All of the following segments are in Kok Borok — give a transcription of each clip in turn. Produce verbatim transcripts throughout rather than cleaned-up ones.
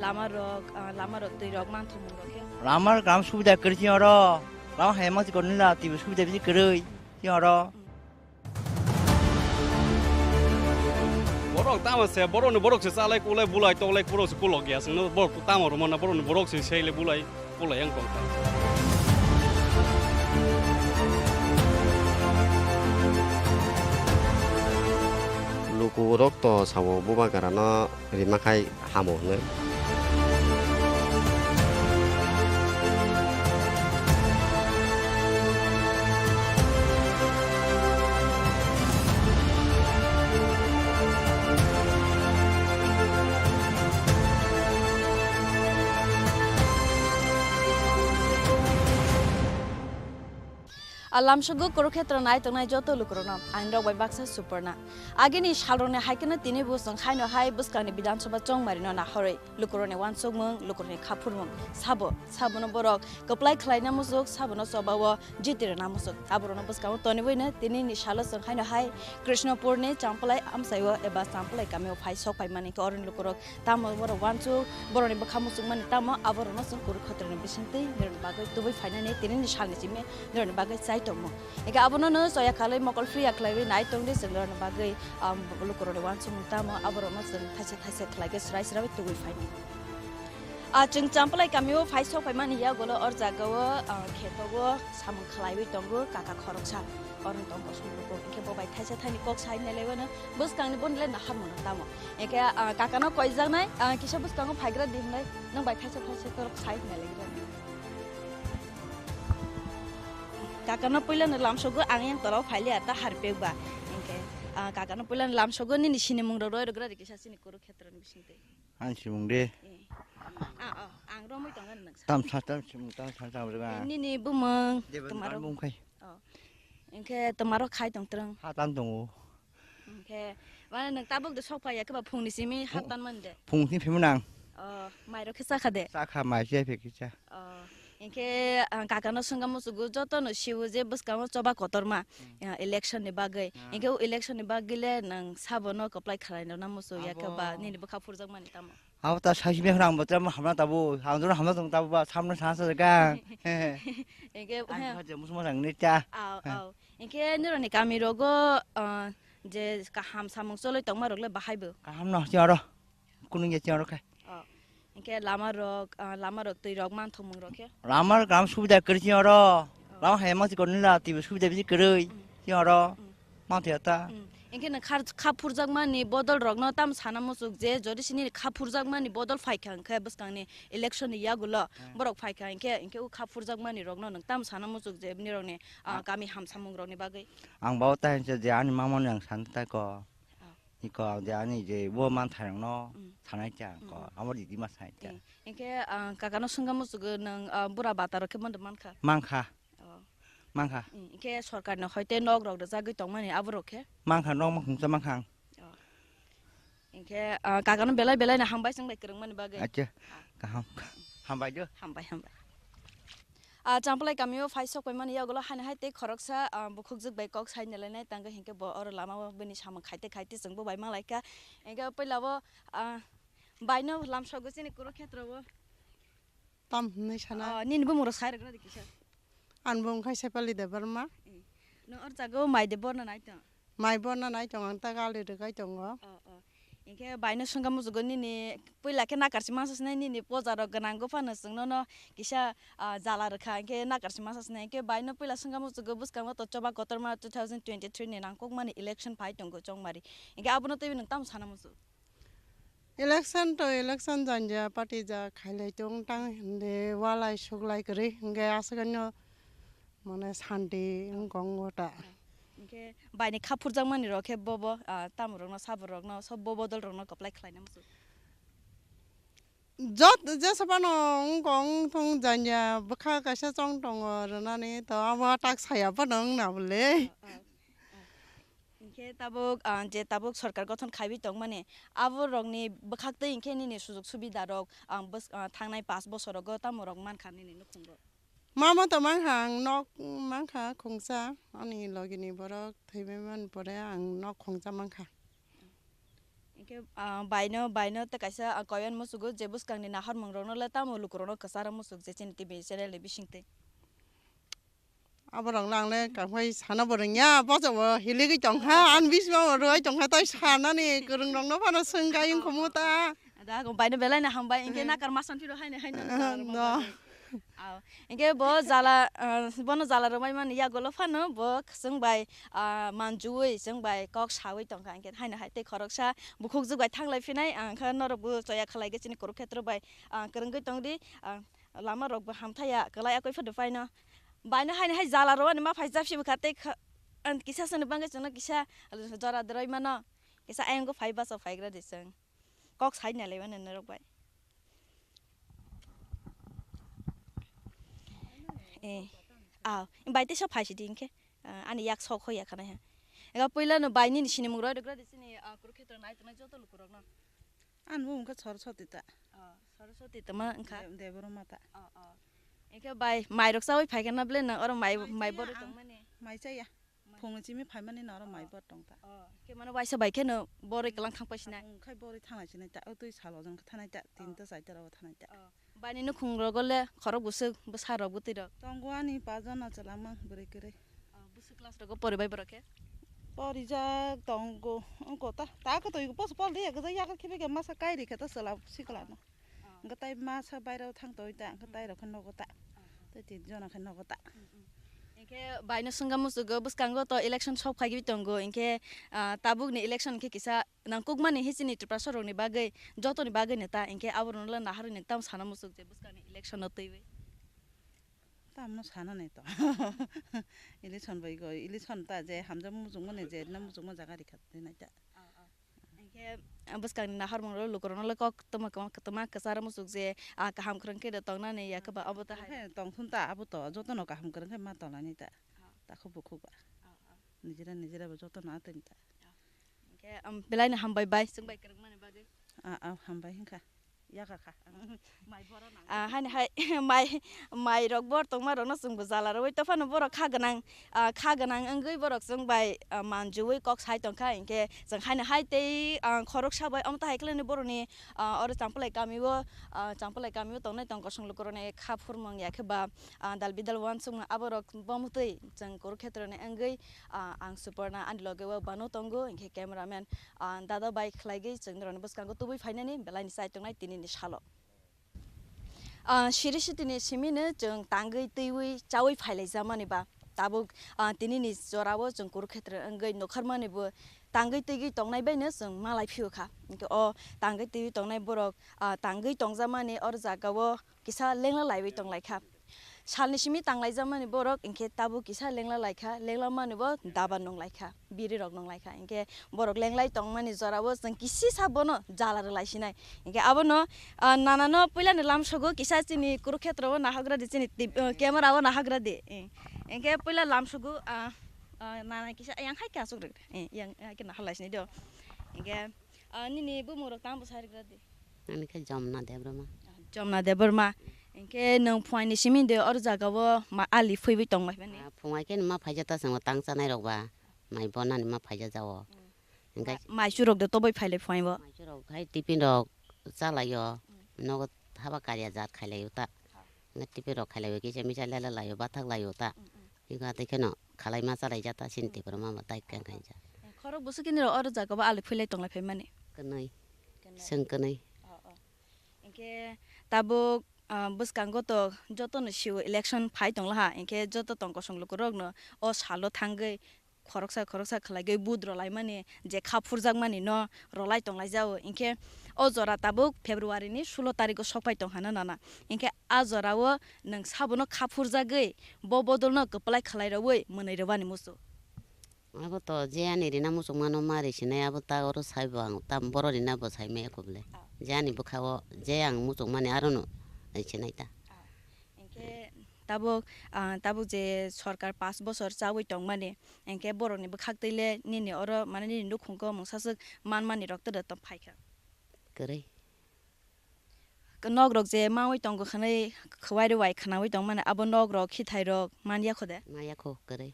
Lama rok, ah, lama rok, twi rok, manthokmung rok khe. Lama gram subida kwrwi chini oro. Lama hai ma chikon nila twi subida bisi kwrwi chini oro. Borok tamo se, borokni borok se chalai kulai bulai toklai borok se kulok ya, sino borok tamo rwmana borokni borok se seile bulai kulai yang tongkha. Lukurok to sabo bubagrano rima khai hamo hwnwi. A lamsogo Kurukshetra nai tongnai joto lukurokno ang rok bai baksa Suporna. Agini salrokni hai kheno tini bo chwng haino hai bwskangni Bidhan Sabha chongmarino nahorwi lukurokni uansukmung, lukurokni khaphurmung sabo, sabono borok kwplai khlaina muchuk, sabono chobao jiti rwna muchuk. Aborokno bwskango tonibwino tinini salo chwng haino hai Krishnapurni Champlai amchaio eba Champlai kamio phai sok phaimani khe oroni lukurok tamo borok uansuk, borokni bwkha muchukmani tamo aborokno chwng Kurukshetrani bisingtwi nirokni bagwi tubui phainani tinini salni simi nirokni bagwi chai tongmo. Hinkhe abono no choya khalwi mokol phiya khlaiwi nai tongdi chwng nirokni bagwi, um, lukurokni uansukmung tamo aborokno chwng thaisa thaisa khlaikhe swrai swraiwi tubui phainai. Ah, chwng Champlai kamio phai sok phaimani yagulo or jagao, ah, khetogo samung khlaiwi tongo kaka khoroksa. Oroni tong kosong luku. Hinkhe bo bai thaisa thaini kok sai nai laiwano bwskangni boni le nahar mano tamo. Hinkhe, ah, kakano koijaknai, ah, kisa bwskango phaigra di hinlai nwng bai thaisa thaisa torok sai hinlai laigra. Kakano puilano lamsogo ang yang torok phailiya ta harpek ba. Hinkhe, ah, kakano puilano lamsogo nini sinimung rok roi rwgra di kisa chini Kurukshetrani bisingtwi. Ani simung de. Eh. Ah, oh, ang romwi tongo nwng sa. Tam sa, tam simung, tam sa, tam rwga. Eh, nini bumung, Debendra twmaro. Bumung khai. Oh. Hinkhe twmaro khai tong twrwng. Ha tam tongo. Hinkhe, mane nwng tabuk de sok phaiya khe ba phungni simi ha tan man de. Phung simi phimung nang. Oh, mairok khe chakha de. Chakha mai se phe kisa. Oh. Hinkhe, ah, kakano swngna muchungo jotono siwo je bwskango choba kotorma, hmm, ah, election ni bagwi. Hmm. Hinkhe o election ni bagwi le nwng sabono kwplai khlai rwna muchung ya khe ba abo nini bwkha phurjakmani tamo? Abo ta saisi mekha ang bo tamo hamna tabo, ang jono hamna tong tabo ba samno sana sa ka. Hinkhe, ang ha je muchung ma nang ni ta. Au, au. Hinkhe nironi kami rogo, ah, je kaham samung choloi tongma rok le bahai bo? Kaham no si oro. Kunung ya chiyang rok khe. Oh. Hinkhe lama rok, ah, lama rok twi rok manthokmung rok khe? Lama rok kaham subida kwrwi chiyang oro. Oh. Lama hai ma chikon nila twi subida bisi kwrwi chiyang oro. Mm. Manthokya ta. Mm. Hinkhe nwng khar-, kha phurjakmani bodol rokno tam sana muchuk je jodi sini kha phurjakmani bodol phaikha hinkhe bwskangni election ni yagulo, hmm, borok phaikha hinkhe, hinkhe o kha phurjakmani rokno nwng tam sana muchuk je bini rokni, ah, ah, kami hamsamung rokni bagwi? Ang bao ta hinsa je ani mamani ang san ta ko. Oh. Iko ang je ani je bo manthai rokno, mm, sanai cha ko, mm, amo didi ma sanai cha. Eh, hinkhe, ah, kakano swngna muchungo nwng, ah, bura bata rok khe bondo mankha? Mankha. Oh. Mankha. Mm, hinkhe sorkarni hoite nok rok rwjagwi tongmani abo rok khe? Mankha, nok ma khungsa mankha ang. Oh. Hinkhe, ah, kakano belai belai no hambai chwng bai kwrwngmani bagwi. Acha. Ah. Kaham. Hambai do. Hambai, hambai. Ah, Champlai kamio phai sok paimani yagulo haino hai tei khoroksa, ah, bukhukjwk bai kok sai nalainai tangwi hinkhe bo oro lamao bini samung khaite khaite chwngbo bai manlaikha. Hinkhe puilabo, ah, baino lamsogo chini Kurukshetrobo. Tam hwnwi sana. Ah, nini bumung rok sai rwgwna di kisa. Ani bumung khai Sepali Debbarma. Eh, no or jago mai de borna nai tong. Mai borna nai tong ang ta gali rwgwi tongo. Oh, oh. Hinkhe baino swngkha muchungo nini puila khe nakarchi masa sinai nini poja rok gwnang go phano chwng nono kisa, ah, jala rwkha hinkhe nakarchi masa sinai hinkhe baino puila swngkha muchungo bwskango to choba kotorma two thousand twenty-three ni nangkukmani election phai tongo chongmari hinkhe abono twiwi nwng tamo sana muchung? Election to election janja party ja khailai tong tang hindi walai suklai kwrwi hinkhe aswkno mane santi wngkong gota. Hinkhe baini kha phurjakmani rok khe bobo, ah, tamorokno saborokno sob bo bodol rokno kwplai khlaina muchung. Jot jesa phano wngkong thung janya bwkha kaisa chong tongo rwnani to abo tak saya phano wngna bwle. Ah, ah, ah. Hinkhe tabuk, ah, je tabuk sorkar gothon khaiwi tongmani aborokni bwkhaktwi hinkhe nini sujok subida rok, ah, bws-, ah, thangnai pash bosorogo tamo rok mankha nini nukhungo? Mama to mankha ang nok mankha khungsa, ani logini borok thwibaimani pore ang nok khungsa mankha. Khe, ah, baino, baino tei kaisa, ah, koyon musugo je bwskangni nahormungrokno le tamo lukurokno kwcharo musuk je chini T V channel ni bisingtwi. Aborok no ang le kaham sana bo rwngya, bosa bo hiligwi tongkha, ani bisingo rwui tongkha, tei sanani kwrwng rok no phano swngkha, wngkha mo ta. Da, baino belai no hambai, hinkhe nakar masan phiro haino haino nakar rwma bagwi. Aw, hinkhe bo jala, ah, bono jala rwmai mani yagulo phano bo chwng bai, ah, manjuwi, chwng bai kok sawi tongkha, hinkhe haino hai tei khoroksa bukhukjwk bai thanglai phinai, ah, wngkha norok bo choya khlai khe chini Kurukhetro bai, ah, kwrwngwi tongdi, ah, lama rok bo hamthaya kwlai akoi phano paino. Baino haino hai jala rwmani ma phai japsi bwkha tei kha-, an kisa sani bagwi chwngno kisa jora dwrwi mano, kisa ayang go phai basa phaigra di chwng. Kok sai nai laimani norok bai. Eh, aw, bai teisa phai sidi hinkhe, ah, ani yak sok hoi ya khanai ha. Ega puila no bai nini sinimung roi rwgra di chini, ah, Kurukhetro nai tongnai joto lukurokno. Ani bo wngkha Saraswati ta. Oh, Saraswati tama wngkha? De-, Debbarma ta. Oh, oh. Hinkhe bai mairok chawi phaikha na ble nang oro mai, mai borwi tongmani? Mai chaya. Phungni chimi phaimani no oro mai bor tongta. Oh, khe mano waisa bai kheno borwi kwlang thangpai sinai? Phung khai borwi thangnai sinai ta, o twi salo jang thanai ta, tinta chaita rogo thanai ta. Oh. Bani nukhung rogo le khorok bwswk bwsa rok bwtwi rok? Tongo ani pajon no chwla mang bwrwi kwrwi. Oh, bwswk class rogo poribai borok khe? Porijak tongo, wngko ta, ta khe twi poso pol de ya, gajak yagar khibi khe masa kairi khe ta chwla sikla no. Oh. Hwnkhe tai masa bairao thang twi ta, hwnkhe tai rok khe nogo ta. Oh, oh. Tai tin jona khe nogo ta. Mm, mm. Hinkhe baino swngkha muchungo bwskango to election sok phaiwi tongo, hinkhe, ah, tabukni election khe kisa nangkukmani hichini Tiprasa rokni bagwi, jotoni bagwi no ta, hinkhe aborokno naharwi nang tamo sana muchuk je bwskangni election no twiwi? Tamno sana nai to. Election bai go, election ta je hamjakma muchungmani je na muchungma jaga rikha twi nai ta. Oh, oh. Hinkhe, ah, bwskangni naharmungrok lukurokno le kok tongma, tongma kwcharo muchuk je, ah, kaham kwrwng khe tongnani ya khe ba abo ta hai. He, tongthun ta abo to, jotono kaham kwrwng khe ma tongnani ta. Oh. Takhuk bukhuk ba. Oh, oh. Nijera nijera bo jotono atwini ta. Oh. Hinkhe, um, belai no hambai bai, chwng bai kwrwngmani bagwi. Ah, ah, hambai hinkha. Yaga kha. Mai bora nang. Ah, hani hai mai, mai rok bor tongma rokno chwng bo jala rwui tophano borok kha gwnang, ah, kha gwnang wngwi borok chwng bai, ah, manjuwi kok sai tongkha, hinkhe chwng haino hai tei, ah, khoroksa bai omo ta hai khlaini borokni, ah, oro Champulai kamio, ah, Champulai kamio tongnai tong kosong lukurokni kha phurmung ya khe ba, ah, dal bidal uansukmung aborok bomtwi chwng Kurukhetroni wngwi, ah, ang Suparna ani loge o bano tongo, hinkhe cameraman, ah, dada bai khlaigwi chwng norokni bwskango tubui phainani belaini chai tongnai tinini salo. Ah, siri sitini simino chwng tangwi twiwi chawi phailaijamani ba tabuk, ah, tinini jorao chwng Kurukhetre wngwi nokharmani bo tangwi twigwi tongnai baino chwng malai phiyokha. Hinkhe o tangwi twiwi tongnai borok, ah, tangwi tongjakmani oro jagao kisa lengla laiwi tonglaikha. Salni simi tanglaijamani borok hinkhe tabuk kisa lengla laikha, lengla mani bo daba nunglaikha, biri rok nunglaikha. Hinkhe borok lenglai tongmani jorao chwng kisisa bono jala rwlai sinai. Hinkhe abono, ah, nanano puilani lamsogo kisa chini Kurukhetreo nahagra di, chini tip-, ah, camera o nahagra di. Eh, hinkhe puila lamsogo, ah, ah, nana kisa yang hai khe asuk rwk, eh, yang hai khe naharlai sinai do. Hinkhe, ah, nini bumung rok tamo bwsai rwgra di? Ani khe Jomna Debbarma. Jomna Debbarma. Hinkhe nwng phuaini simi de oro jagao ma ali phaiwi tong bai mani? Ah, phungai khe ma phaija ta chwng tang chanai rok ba. Mai bonani ma phaija jao. Mm. Hinkhe ma-, mai churok de toboi phailai phuai bo? Mai churok hai tiffin rok chalaio. Mm. Nogo haba karya jat khailaio ta. Ah. Hinkhe tiffin rok khailaio kisa misa lela laio bathak laio ta. Mm, mm. Hinkhe tei kheno khalai ma chalaija ta chini Tipra ma ma tai kang khaija. Khorok bwswk kini rok oro jagao ali philai tonglai phaimani? Kwnwi. Kwnwi. Chwng kwnwi. Oh, oh. Hinkhe tabuk, ah, bwskango to jotono sio election phai tonglaha, hinkhe joto tong kosong lukurokno o salo thangwi khoroksa khoroksa khwlaigwi vote rwlaimani je kha phurjakmani no rwlai tonglaijao. Hinkhe o jora tabuk February ni sulo tarikgo sokpai tongha na nana. Hinkhe a jorao nwng sabono kha phurjagwi bo bodolno kwplai khwlai rwui mwnwi rwbani muchung. Abo to je ani rina muchungmano ma risinai, abo ta oro saibo ang ta boro rina bo saimaya kho bwle. Ah. Je ani bwkhao je ang muchungmani arono risinai ta. Ah. Hinkhe tabuk, ah, tabuk je sorkar panch bosor chawi tongmani, hinkhe borokni bwkhaktwi le nini oro mane nini nukhungo mungsaswk manmani rok twrwk tong phaikha? Kwrwi. Nok rok je mawi tongo khwnwi, khwai rwbai khwnawi tongmani, abo nok rok, khithai rok man ya kho de? Man ya kho, kwrwi.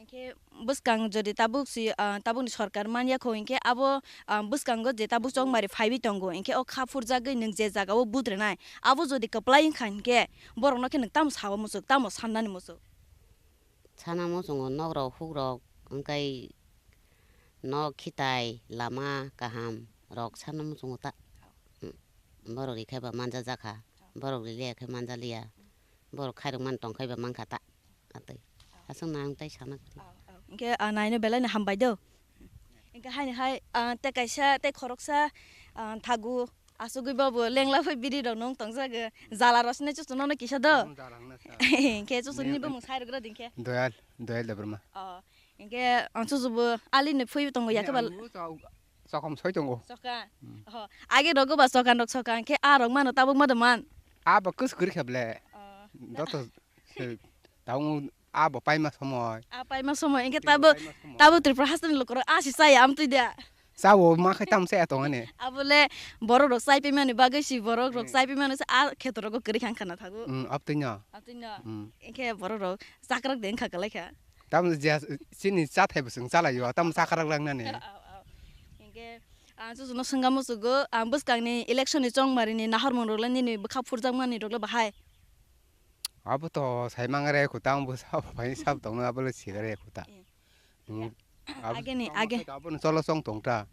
Khe bwskang jodi tabuk si, ah, tabukni sorkar manya kho hinkhe abo, ah, bwskango je tabuk chongmari phaiwi tongo, hinkhe o kha phurjagwi nwng je jagao vote rwnai, abo jodi kwplai wngkha hinkhe borokno khe nwng tamo sao muchuk, tamo sannani muchuk? Sana muchungo nokrok hukrok wngkai nok khitai lama kaham rok sana muchungo ta. Borok rikhai ba manja jakha, borok riliya khe manja liya, borok khairok man tongkhai ba mankha ta. Atwi. Aswk nang tai sana kwrwi. Hinkhe, ah, naino belai no hambai do. Hinkhe haini hai, ah, tei kaisa, tei khoroksa, ah, thagu, asugwi bobo lengla phai biri rok nung tongjago. Jala rosne chuchu nono kisa do. Hinkhe chuchu ni bumung sai rwgra dinkhe. Doyal, Doyal Debbarma. Oh, hinkhe ang chuchu bo ali ni phui tongo yakhe ba. Chokam soi tongo. Choka. Oh, age rogo ba chokan rok choka hinkhe a rok mano tabuk ma do man. A ba kus kwrwi kha ble. Oh. Doto. Tabuk a bo paima somoi. A paima somoi, hinkhe tabo, tabo Tripura hasteni lukurok a si chaya amtwi da. Chao ma khai tamo chaya tongani. Abole borok rok chai paimani bagwi si borok rok chai paimani se a kheto rogo kwrwi kha wngkha na thago. Abtwino. Abtwino. Hinkhe borok rok chakrak de wngkha kwlai kha. Tamo je chini chathai bwswng chalaio, tamo chakrak langnani. Hinkhe ang chuchuno swngamo chugo, ang bwskangni election ni chongmari ni nahormung rok le nini bwkha phurjakmani rok le bahai. Abo to sai mangre khuta ang bo sabo bai sabo tongno abo le sigare khuta. Ageni age. Abo no cholo song tongta.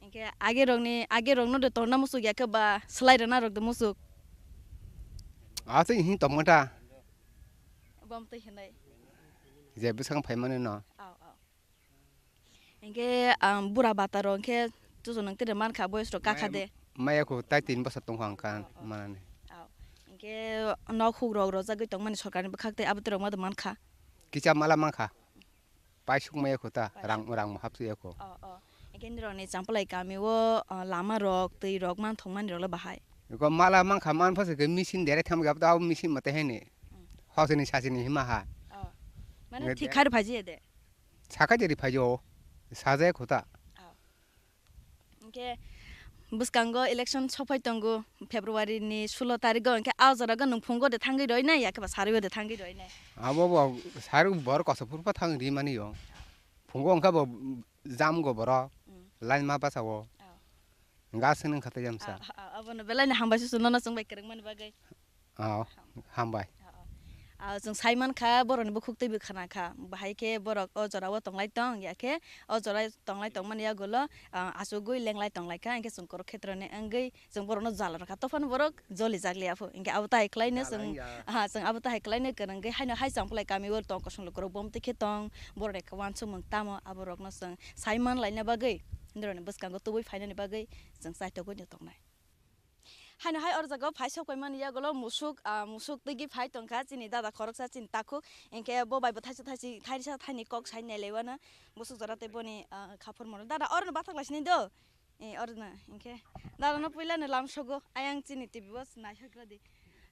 Hinkhe age rokni age rokno de torna musuk ya khe ba slai rwna rok de musuk. Aswk hin tongmata. Bom twi hinai. Je bwsang phaimani no. Hinkhe, ah, bura bata rok hinkhe chuchu nung tide mankha boyes rok kakha de. Maya kho tai tin bosor tongkha ang kha manani. Hinkhe nok huk rok rojagwi tongmani sorkarni bwkhak tei abo tei rok ma mankha. Kisa mala mankha. Paisuk maya kho ta rang rang hapsu ya kho. Hinkhe nirokni Champlai kami o, ah, lama rok twi rok man thokmani rok le bahai. Iko mala mankha man phase ke machine dere tham gap ta machine mate hene. Hosini sasini hima ha. Mane thik khai rw phaji de. Saka jeri phaijo, sajaya khuta. Hinkhe bwskango election sophai tongo February ni sulo tarigo, hinkhe a jora go nwng phungo de thangwi roi nai, yakhe ba sarwi de thangwi roi nai? Abo bo sarwi bor koso phurpha thangwi ri mani yo. Phungo wngkha bo jam go boro, line ma basa o. Ga sini wngkha tei jamsa. Abono belai ni hambai susu nono chwng bai kwrwng mani bagwi. Oh, hambai. Ah, chwng sai mankha, borokni bukhuk twi bwkhana kha. Bahai khe borok o jorao tonglai tong, ya khe o jorao tonglai tongmani yagulo, ah, achugwi lenglai tonglai kha, hinkhe chwng Kurukhetroni wngwi chwng borokno jala rwkha. Tophano borok joli jak liya pho. Hinkhe abo tahai khlaino chwng, aha, chwng abo tahai khlaino kwrwngwi haino hai Champlai kamio tong kosong lukurok bomtwi khe tong, borokni khe uansukmung tamo, aborokno chwng sai manlaina bagwi, norokni bwskango tubui phainani bagwi chwng chaitogwino tongnai. Haino hai oro jaga o phai sok paimani yagulo musuk, ah, musuk twigwi phai tongkha chini dada khoroksa chini takhuk. Hinkhe bo bai bo thaisa thaisi, thaisa thaini kok sai nailaiwano musuk jora tei boni, ah, khaphurmano. Dada, orono bathak lai sini do? Eh, orono, hinkhe. Dada no puila no lam sogo, ayang chini T V o naisok radi.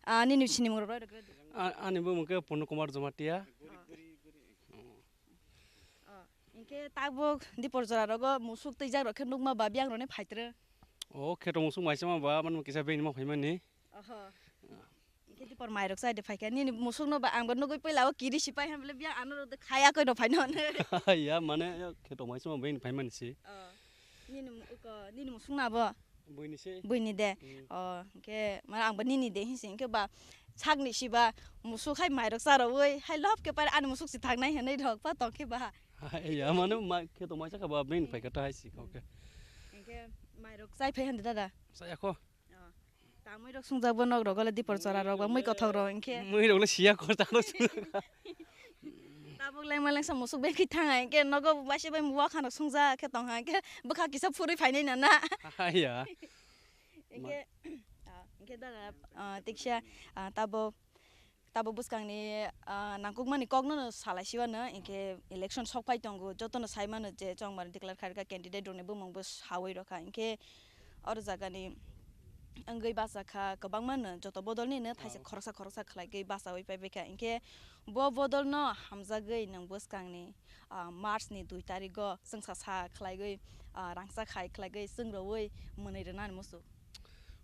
Ah, nini sinimung rok roi rok radi. A-, ani bumung khe Purno Kumar Jamatia. Oh. Oh, hinkhe tabuk dipor jora rogo musuk twijak rok khe nukma ba biyang rok ni phaitrwng. Oh, kheto musuk maisa ma ba, mani kisa bini ma phaimani. Oho. Hinkhe dipor mai rok chai de phaikha. Nini musuk no ba ang bo nugwi puila o kiri sipai han bole biyang ano rok de khaya koi no phaino. Ya, mane, ya, kheto maisa ma bini phaimani si. Oh. Nini mu-, uko, nini musuk na bo? Buini se. Buini de. Hmm. Oh, hinkhe mane ang bo nini de hinsi hinkhe ba sakni siba musuk hai mairok charogwi hai love ke pare ani musuk si thangnai hinwi rok pa tongkhe ba. Hai ya mane ma khe tongmai sakha ba bini phaikha ta hai si kok khe. Hinkhe mairok chai phai hande dada. Chaya kho. Oh. Tamwi rok sungjak bo nok rok le dipor chora rok ba mui kothok rok hinkhe. Mui rok le siya kho ta rok sungjak. Tabuk lengma lengsa musuk bai khe thang hai khe nogo waisa bai muwa khano sungja khe tong hai khe bwkha kisa phurwi phainai na na. Haiya. Hinkhe, ah, hinkhe dada, ah, tiksa, ah, tabuk, tabuk bwskangni, ah, nangkukmani kokno no salai siwano hinkhe election sok phai tongo jotono sai mano je chongmani declare khairokha candidate rokni bumung bo sawi rokha hinkhe oro jagani wngwi bachakha kwbangma no joto bodolni no thaisa khoroksa khoroksa khlaigwi bachawi paibaikha hinkhe bo bodolno hamjagwi nwng bwskangni, ah, March ni dui tarigo chwngsa sa khlaigwi, ah, rangchak hai khlaigwi chwngrwi mwnwi rwnani muchuk.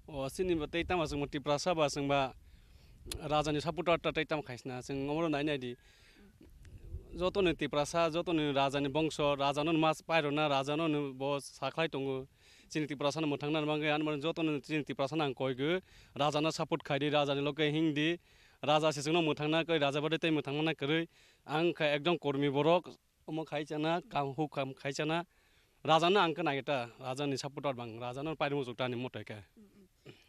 O chini bo tei tamo chwngbo Tiprasa ba chwngba rajani supporter ta tei tamo khaisna chwng omoro nai nai di. jotoni Tiprasa, jotoni rajani bongso, rajano mas pairona, rajano bo sakhlai tongo. Chini Tiprasano mwthangna bagwi, ani mani jotoni chini Tiprasano ang koigo, rajano support khaidi, rajani loge hingdi, raja se chwngno mwthangna koi, raja bade tei mwthangmana kwrwi. Ang kha ekjon kormi borok, omo khai chana, kam huk kam khai chana. Rajano ang khe naikhe ta, rajani supporter bang, rajano pairwi muchuk ta ani mote khe.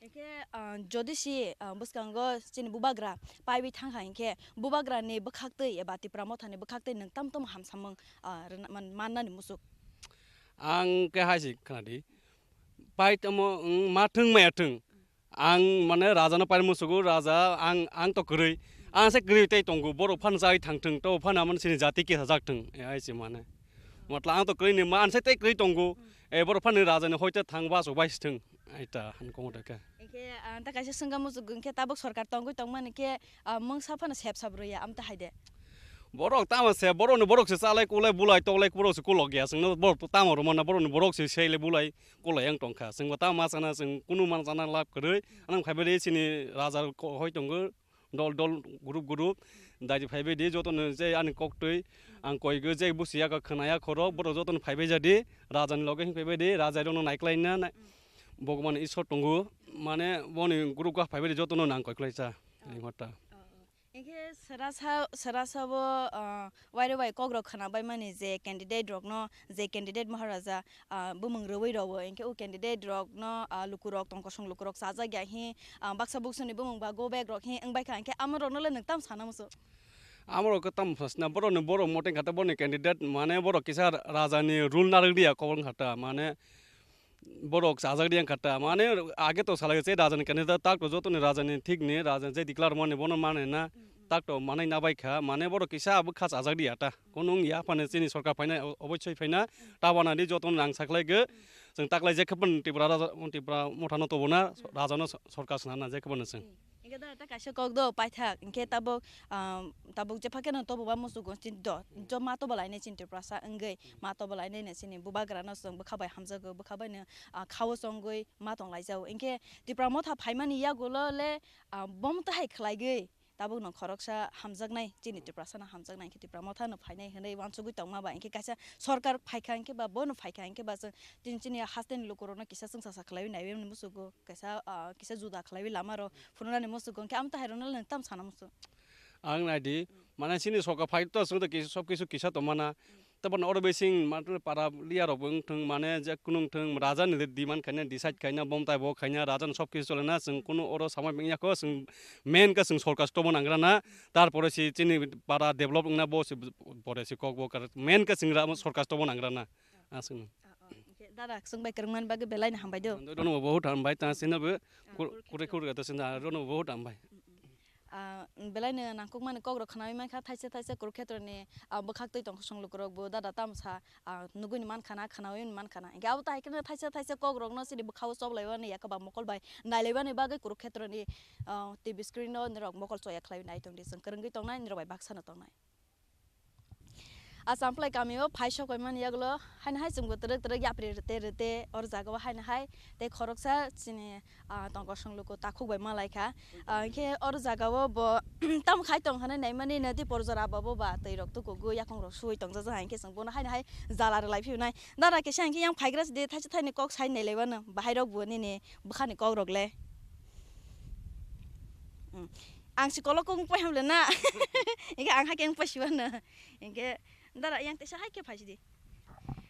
Hinkhe, ah, jodi si, ah, bwskango chini bubagra paiwi thangkha hinkhe, bubagrani bwkhaktwi eba Tipra Mothani bwkhaktwi nwng tam tamo hamsamung, ah, rwna-, man-, mannani muchuk? Ang khe hai se khwnadi, pai tamo, wng, ma thwng maya thwng, ang mane rajano pai musugo, raja ang, ang to kwrwi, ang se kwrwi tei tongo, borok phano chai thang thwng, to phano amani chini jati kisa jak thwng, e hai se mane. Matla ang to kwrwi ni ma, ang se tei kwrwi tongo, e borok phano rajani hoite thang ba chuk bai se thwng, ai ta han kongo da khe. Hinkhe, ah, ta kaisa swngkha muchuk hinkhe tabuk sorkar tongwi tongmani khe, ah, mungsa phano sep sap rwya, amta hai de. Borok tamo se, borokni borok se chalai kulai bulai toklai borok se kulok ya, chwngno borok tamo rwmana, borokni borok se seile bulai. Kolai ang tongkha, chwngbo ta ma chana, chwng kunu ma chana lab kwrwi, anang phaibai di chini raja ko-, hoi tongo, dol dol, group group, daidi phaibai di, jotono je ani koktwi ang koigo, je busi ya kha khwnaya khorok, borok jotono phaibai jadi, rajani loge hing phaibai di, raja rokno naiklai na, nai-, Bhagwan Ishwar tongo, mane boni group kha phaibai di, jotono nang koiklai cha, ring hota. Hinkhe sera sa-, sera sabo, ah, waire bai kokrok khwnabaimani je candidate rokno, je candidate Maharaja, ah, bumung rwui rwo, hinkhe o candidate rokno, ah, lukurok, tongkosong lukurok chajak ya hi, ah, baksa buksuni bumung ba go back rok hi wngbaikha, hinkhe amorokno le nwng tam sana muchung? Amorok khe tam sana, borokni borok mote wngkha ta, borokni candidate, mane borok kisa rajani rule narwk diya kobor wngkha ta, mane borok chajak di wngkha ta, mane age to salai se rajani kani ta, tak to jotoni rajani thik ni, raja je declare mani bono mane na, tak to manai na bai kha, mane borok kisa abo kha chajak di ya ta, kono wng ya phane chini sorkar phaina, o-, oboisoi phaina, ta bana di jotoni nang saklai ge, chwng taklai je khe phan Tripura raja, Tripura motha no tobo na, raja no sorkar sna na je khe phan chwng. Hinkhe da ta kaisa kok do paithak, hinkhe tabuk, ah, tabuk jepha kheno tobo ba musugo chin do, jo ma tobo lainai chini Tiprasa wngwi, ma tobo lainai no chini bubagra no chwng bwkha bai hamjago, bwkha bai no, ah, khao chongwi ma tong laijao. Hinkhe Tipra motha phaimani yagulo le, ah, bom tahai khlaigwi tabuk no khoroksa hamjaknai, chini Tiprasa no hamjaknai, hinkhe Tipra motha no phainai hinwi uansugwi tongma ba, hinkhe kaisa sorkar phaikha hinkhe ba bono phaikha hinkhe ba chwng chini, chini hasteni lukurokno kisa chwngsa sa khlaiwi naiwi musugo. Kaisa, ah, kisa juda khlaiwi lama rok phunuknani muchungo, hinkhe amtwi hai rokno nwng tam sana muchung? Ang naidi, mane chini sorkar phai to chwng to kisa, sob kisu kisa tongmana. Tabukno oro bising mane para liya rok bo wngthwng, mane je kunu wngthwng, raja ni demand khaina, decide khaina, bomtai bo khaina, raja ni sob kisu cholena, chwng kunu oro samai wngya kho, chwng main khe chwng sorkar se tongma nangrana, tarpore se chini para develop wngna bo se pore se kok bo kar, main khe chwng ra-, sorkar se tongma nangrana. Aswkno. Ah, ah, hinkhe dada, chwng bai kwrwngmani bagwi belai no hambai do. Rono bo bahut hambai, ta sino bo Ah, kur-, kure kure ta sino, rono bo bahut hambai. Mm, mm. Ah, belai no nangkukmani kok rok khnawi mankha, thaisa thaisa Kurukshetroni, ah, bwkhak twi tongkha song lukurok bo dada tamsa, ah, nugwi ni mankha na, khnawi ni mankha na. Hinkhe abo tahai kheno thaisa thaisa kok rokno chini bwkhao choplaiwani yakaba mokol bai nailaibani bagwi Kurukshetroni, ah, T V screen o norok mokol choya khlaiwi nai tongdi, chwng kwrwngwi tongnai, norok bai baksa no tongnai. Acham Plai kamio phai sok bai mani yagulo haino hai chwngbo twrwk twrwk yapri rwte rwte oro jaga o haino hai tei khoroksa chini, ah, tongkosong luku takhuk bai malaikha. Ah, hinkhe oro jaga o bo tamo khai tong hinwi naimani nadi por jora abo bo ba twi rok tukugwi yakung rok sui tongjaja hai hinkhe chwng bono haino hai jala rwlai phiyunai. Dara kisa hinkhe yang phaigra sidi thaisa thaini kok sai nailaibano bahai rok bo nini bwkhani kok rok le. Hmm. Ang si kolok kung poi hamle na. Hinkhe ang hakhe ang poi siwano. Hinkhe dara yang tesa hai khe phaisidi.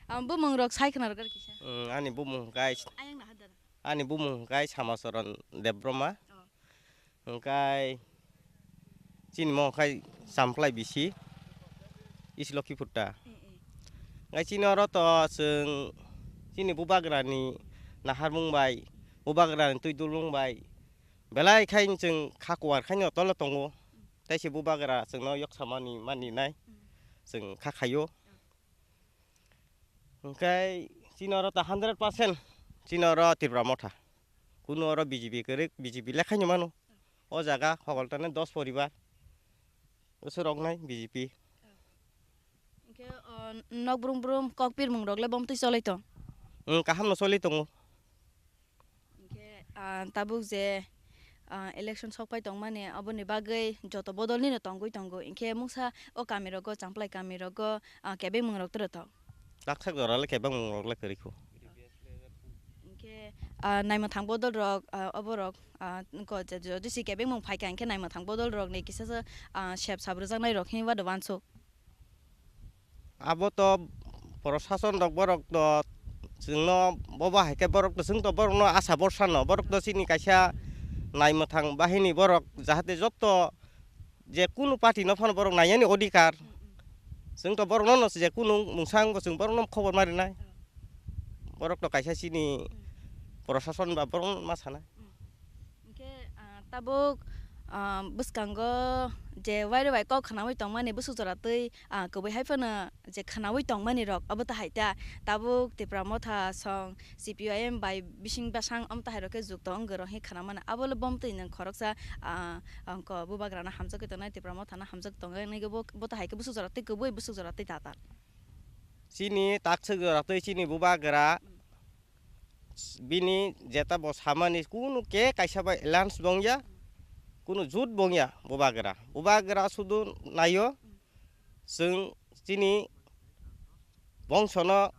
Ang bumung rok sai khna rok kisa. Hmm, ani bumung hwnkhe s-, Ayang na hadar. Ani bumung hwnkhe Samacharan Debbarma. Oh. Hwnkhe chini mo hwnkhe Champlai bisi. East Lokhiputta. Eh, eh. Hwnkhe chini oro to chwng chini bubagrani naharmung bai, bubagrani twi dulmung bai, belai khai chwng kha kuar khai no tolo tongo. Tei se bubagra chwngno yok samani mani nai, chwng kha khaio. Hwnkhe chini oro ta hundred percent chini oro Tipra Motha. Kunu oro B J P kwrwi, B J P le khaino mano. O jaga Hogoltane dos poribar. Bwswk rok nai B J P. Hinkhe, o, nok brum brum kok pirmung rok le bomtwi cholai tong? Wng, kaham no cholai tongo. Hinkhe, ah, tabuk je, ah, election sok pai tongmani, aboni bagwi joto bodol nino tongwi tongo. Hinkhe mungsa o kamirogo, Champlai kamirogo, ah, kebengmungrok toro thok? Taksak jorale kebengmungrok le kwrwi kho. Hinkhe, ah, naimwthang bodolrok, ah, oborok, ah, wngkha je, jodi si kebengmung phaikha, hinkhe naimwthang bodolrokni kisa se, ah, sep sap rwjaknairok hinwi bado wansuk. Abo to prosason rok, borok to chwngno bobo hai khe borok to, chwng to borokno asa borsa no, borok to chini kaisa naimwthang bahini borok, jahate jotto je kunu party no phano borok naiyani odhikar. Chwng to borokno no je kunu mungsa wngbo chwng borokno khobor ma rinai. Borok to kaisa chini prosason ba borok ma sanai. Hinkhe, ah, tabuk, ah, bwskango je wairwi bai kok khnaui tongmani bwswk jora twi, ah, kwbui hai phano je khnaui tongmani rok obo tahai ta tabuk Tipra Motha song C P I M bai bising bwsang omo tahai rok khe jukto wngwi rok hinwi khna mano, abo le bom twi nwng khoroksa, ah, wngkha bubagrano hamjagwi tongnai, Tipra Mothano hamjagwi tongnai, bo, bo tahai khe bwswk jora twi kwbui bwswk jora twi tatal. Chini takswk jora twi chini bubagra bini jeta bo samani kunu ke kaisa bai alliance bongya, kunu jut bongya bubagra. Bubagra sudu naio, chwng chini bongsono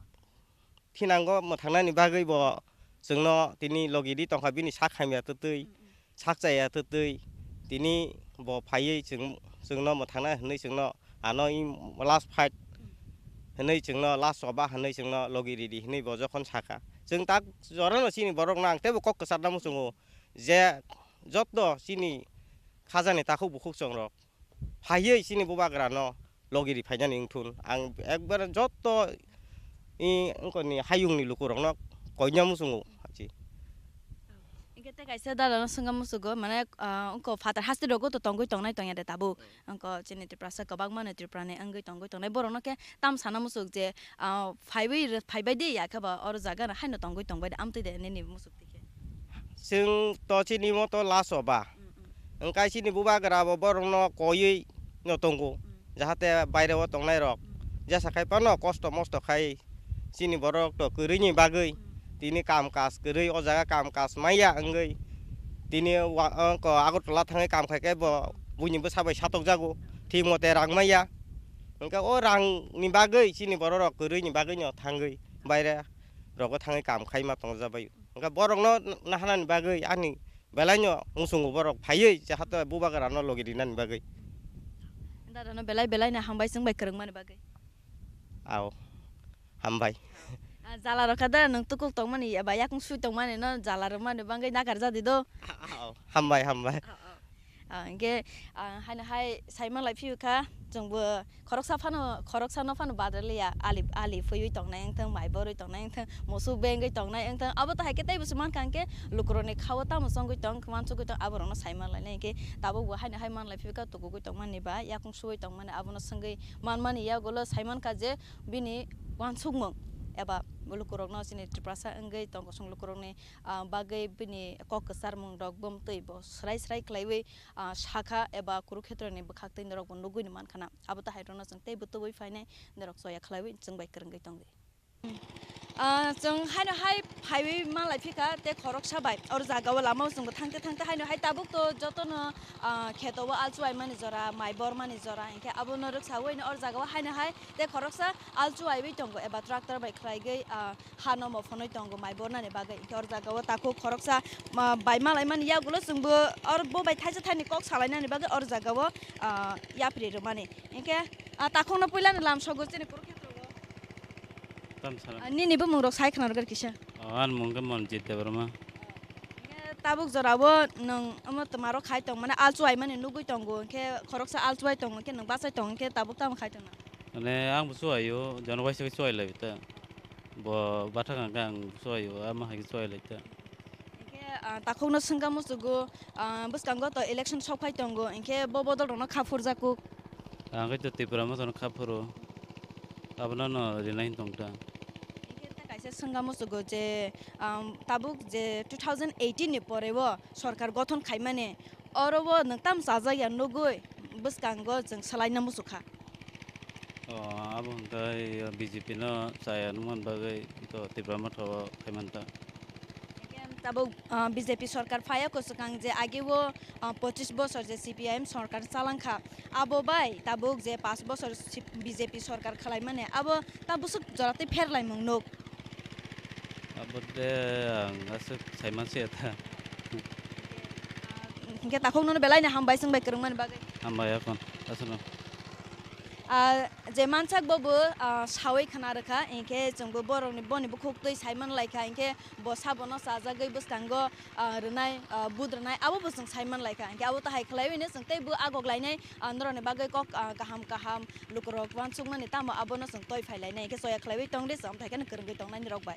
thinango mwthangnani bagwi bo chwngno tini logi di tongkha, bini sak hamya twtwi, sak chaya twtwi tini bo phaiwi chwng, chwngno mwthangna hwnwi chwngno ano i last fight hwnwi chwngno last choba hwnwi chwngno logi ridi hwnwi bo jokhon saka. Chwng tak jorano chini borokno ang teibo kok kwcharna muchungo je jotto chini khajani takhuk bukhuk chongrok phaiwi chini bubagrano logi ri phainani wngthun. Ang ekbare jotto i wngkoni hayungni lukurokno koina muchungo hachi. Hinkhe tei kaisa dadano swngna muchungo, mane, ah, wngkha phatar haste rogo to tongwi tongnai tongya de tabuk. Wngkha chini Tiprasa kwbangma no Tripura ni wngwi tongwi tongnai. Borokno khe tam sana muchuk je, ah, phaiwi rw-, phaibai de ya khe ba oro jaga no haino tongwi tongbai de amtwi de nini muchuk twi khe. Chwng to chini moto last o ba. Mm, mm. Wngkha chini bubagra bo borokno koiwi no tongo. Mm. Jahate baire o tongnai rok. Mm. Jesa khai phano kosto mosto khai chini borok to kwrwini bagwi. Mm. Tini kam kaj kwrwi o jaga kam kaj maya wngwi. Tini wa-, o ko Agartala thangwi kam khai khe bo buini bwsa bai satokjago. Thik mote rang maya. Hwnkhe o rang ni bagwi chini borok rok kwrwini bagwi no thangwi baire rogo thangwi kam khai ma tongjabai. Hwnkhe borokno nahanani bagwi ani belaino muchungo borok phaiwi jahato bubagrano logi rinani bagwi. Dadano belai belai no hambai chwng bai kwrwngmani bagwi. Ao, hambai. Ah, jala rok kha da nwng tukuk tongmani eba yakung sui tongmani no jala rwmani bagwi nakarjadi do. Ao, hambai, hambai. Ah, ah. Ah, hingke, ah, haino hai saimanlai phiyokha, chwngbo khoroksa phano, khoroksano phano badaliya, ali, ali phuiwi tongnai wngthang, mai borwi tongnai wngthang, musuk bengwi tongnai wngthang, abo to hai khe teibo se mankha hingke lukurokni khao tamo chongwi tong, wansugwi tong, aborokno saimanlainai hingke tabukbo haino hai manlai phiyokha, tukugwi tongmani ba yakung suwi tongmani, abono swngwi manmani yagulo saimankha je bini wansukmung eba lukurokno chini Tiprasa wngwi tong kosong lukurokni ah, bagwi bini kok kwcharmung rok bo twi bo swrai swrai khlaiwi, ah, sakha eba Kurukhetroni bwkhak twi norok bo nugwi ni mankha na. Abo to hai rokno chwng tei bwtwi phainai norok choya khlaiwi chwng bai kwrwngwi tongdi. Ah, chwng haino hai phaiwi manlai phikha tei khoroksa bai or jaga o lama o chwng bo thangte thangte haino hai tabuk to jotono, ah, kheto o alchuai mani jora, mai bor mani jora hinkhe abono rwksawi no or jaga o haino hai tei khoroksa alchuaiwi tongo eba tractor bai khlaigwi, ah, hano mo phonoi tongo mai bornani bagwi. Hinkhe or jaga o takhuk khoroksa, ma, bai malaimani yagulo chwngbo or bo bai thaisa thaini kok salainani bagwi or jaga o, ah, yapri rwmani. Hinkhe, ah, takhukno puilani lamsogo chini Kurukhetrogo. Tam sana. Ah, nini bumung rok sai khna rwgwi kisa. Oh, ani mung khe Monjit Debbarma. Hinkhe tabuk jora o nwng omo twma rok khai tong mane alchuai mani nugwi tongo, hinkhe khoroksa alchuai tongo, hinkhe nwng bachai tongo, hinkhe tabuk tamo khai tongna? Mane ang bo chuaio, jono waisa khe chuai lai ta. Bo bathak hwnkhe ang chuaio, ama hai khe chuai lai ta. Hinkhe, ah, takhukno swngkha muchungo, ah, bwskango to election sok phai tongo, hinkhe bo bodol rokno kha phurjakuk. Ang khe to Tipra Mothano kha phuru, abono no rinai tong ta. Hinkhe ta kaisa swngkha muchungo je, ah, tabuk je two thousand eighteen ni pore o sorkar gothon khaimani, oro o nwng tam chajak ya nugwi bwskango chwng swlaina muchukha. O, abo hwnkhe B J P no chaya nukmani bagwi to Tipra Motha o khaimanta. Hinkhe Tabuk, ah, B J P sorkar phaiya kwchwkang je ageo, ah, pochis bosor je C P I M sorkar chalangkha, abo bai tabuk je paanch bosor si-, B J P sorkar khwlaimani, abo ta bwswk jora tei pherlaimung nuk? Abo de ang aswk saimanse ta. Hinkhe takhuk nono belaino hambai chwng bai kwrwngmani bagwi. Hambai aphano, aswkno. Ah, je mansak bobo, ah, sawi khna rwkha, hinkhe chwngbo borokni, boni bukhuk twi saiman laikha, hinkhe bo sabono chajagwi bwskango, ah, rwnai, ah, vote rwnai, abo bo chwng saiman laikha. Hinkhe abo tahai khwlaiwi no chwng teibo agok lainai, ah, norokni bagwi kok, ah, kaham kaham lukurok uansukmani, tamo abono chwng toi phai lainai. Hinkhe choya khwlaiwi tongdi, chwng amthai kheno kwrwngwi tongnaini rok bai.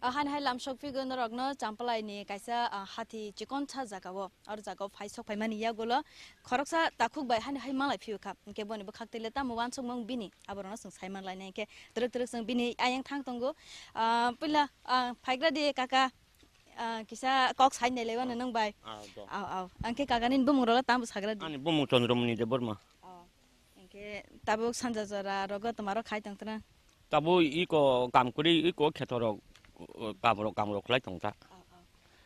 Ah, hani hai lamsok phigo norokno Champalaini kaisa, ah, hati chikonsa jagao, oro jagao phai sok phaimani yagulo khoroksa takhuk bai hani hai malai phiyokha. Hinkhe boni bwkhak twi le tamo uansukmung bini, aborokno chwng saiman lainai. Hinkhe twrwk twrwk chwng bini ayang thang tongo. Ah, puila, ah, phaigra di kaka, ah, kisa kok sai nai laiwano nwng bai. Ah, do. Au, au. Hinkhe kaka nini bumung rok le tamo sagra di. Ani bumung Chandramani Debbarma. Oh. Hinkhe tabuk sanja jora rogo twma rok khai tongtwna? Tabuk iko kam kwrwi, iko kheto rok, uh, kam rok, kam rok khlai tongta. Oh, oh.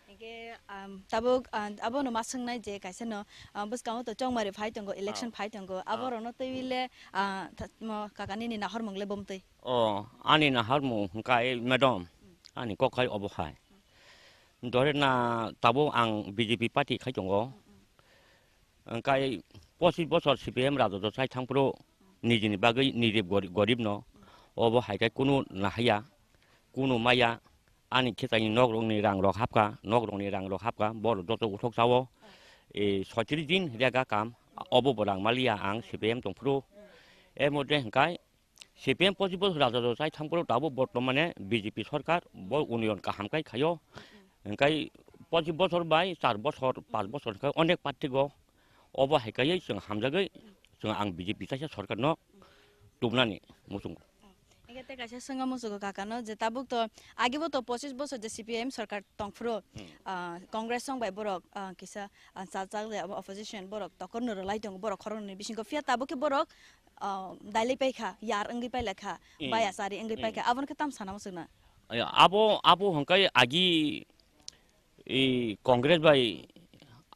Hinkhe, um, tabuk, uh, abono ma swngnai je kaisa no, uh, bwskango to chongmari phai tongo, election phai tongo, abo rokno twiwi le, uh, tha-, mo kaka nini nahormung le bomtwi? Oh, ani nahormung hwnkha, eh, madam, ani kok khai obo hai. Dore na tabuk ang B J P party khai tongo. Hwnkhe pochis bosor C P M rajotw chai thangphuru nijini bagwi nirib gori-, goribno obo hai khe kunu nahaya, kunu maya, ani khe chaini nok rokni rang rok hapkha, nok rokni rang rok hapkha, borok joto uthok sao. E, soitris din rega kam, obo bo rang maliya ang C P M tongphuru. E mode hwnkhe C P M pochis bosor raja rok chai thangphuru tabuk bortomane B J P sorkar bo union kaham khai khaio. Hwnkhe pochis bosor bai char bosor, panch bosor khe onek party go obo hai kaiwi chwng hamjagwi chwng ang B J P kaisa sorkar no tubnani muchungo. Hinkhe tei kaisa swngo muchungo kaka no je tabuk to agibo to pochis bosor je C P M sorkar tongphuru, ah, Congress song bai borok, ah, kisa, ah, chajak je opposition borok tokor no rwlai tongo borok khoroknwi bisingo, phiya tabuk khe borok ah, dailai paikha, yar wngwi pailakha, baya chari wngwi paikha, abono khe tam sana muchungna? Aya, abo, abo hwnkhe agi, i, Congress bai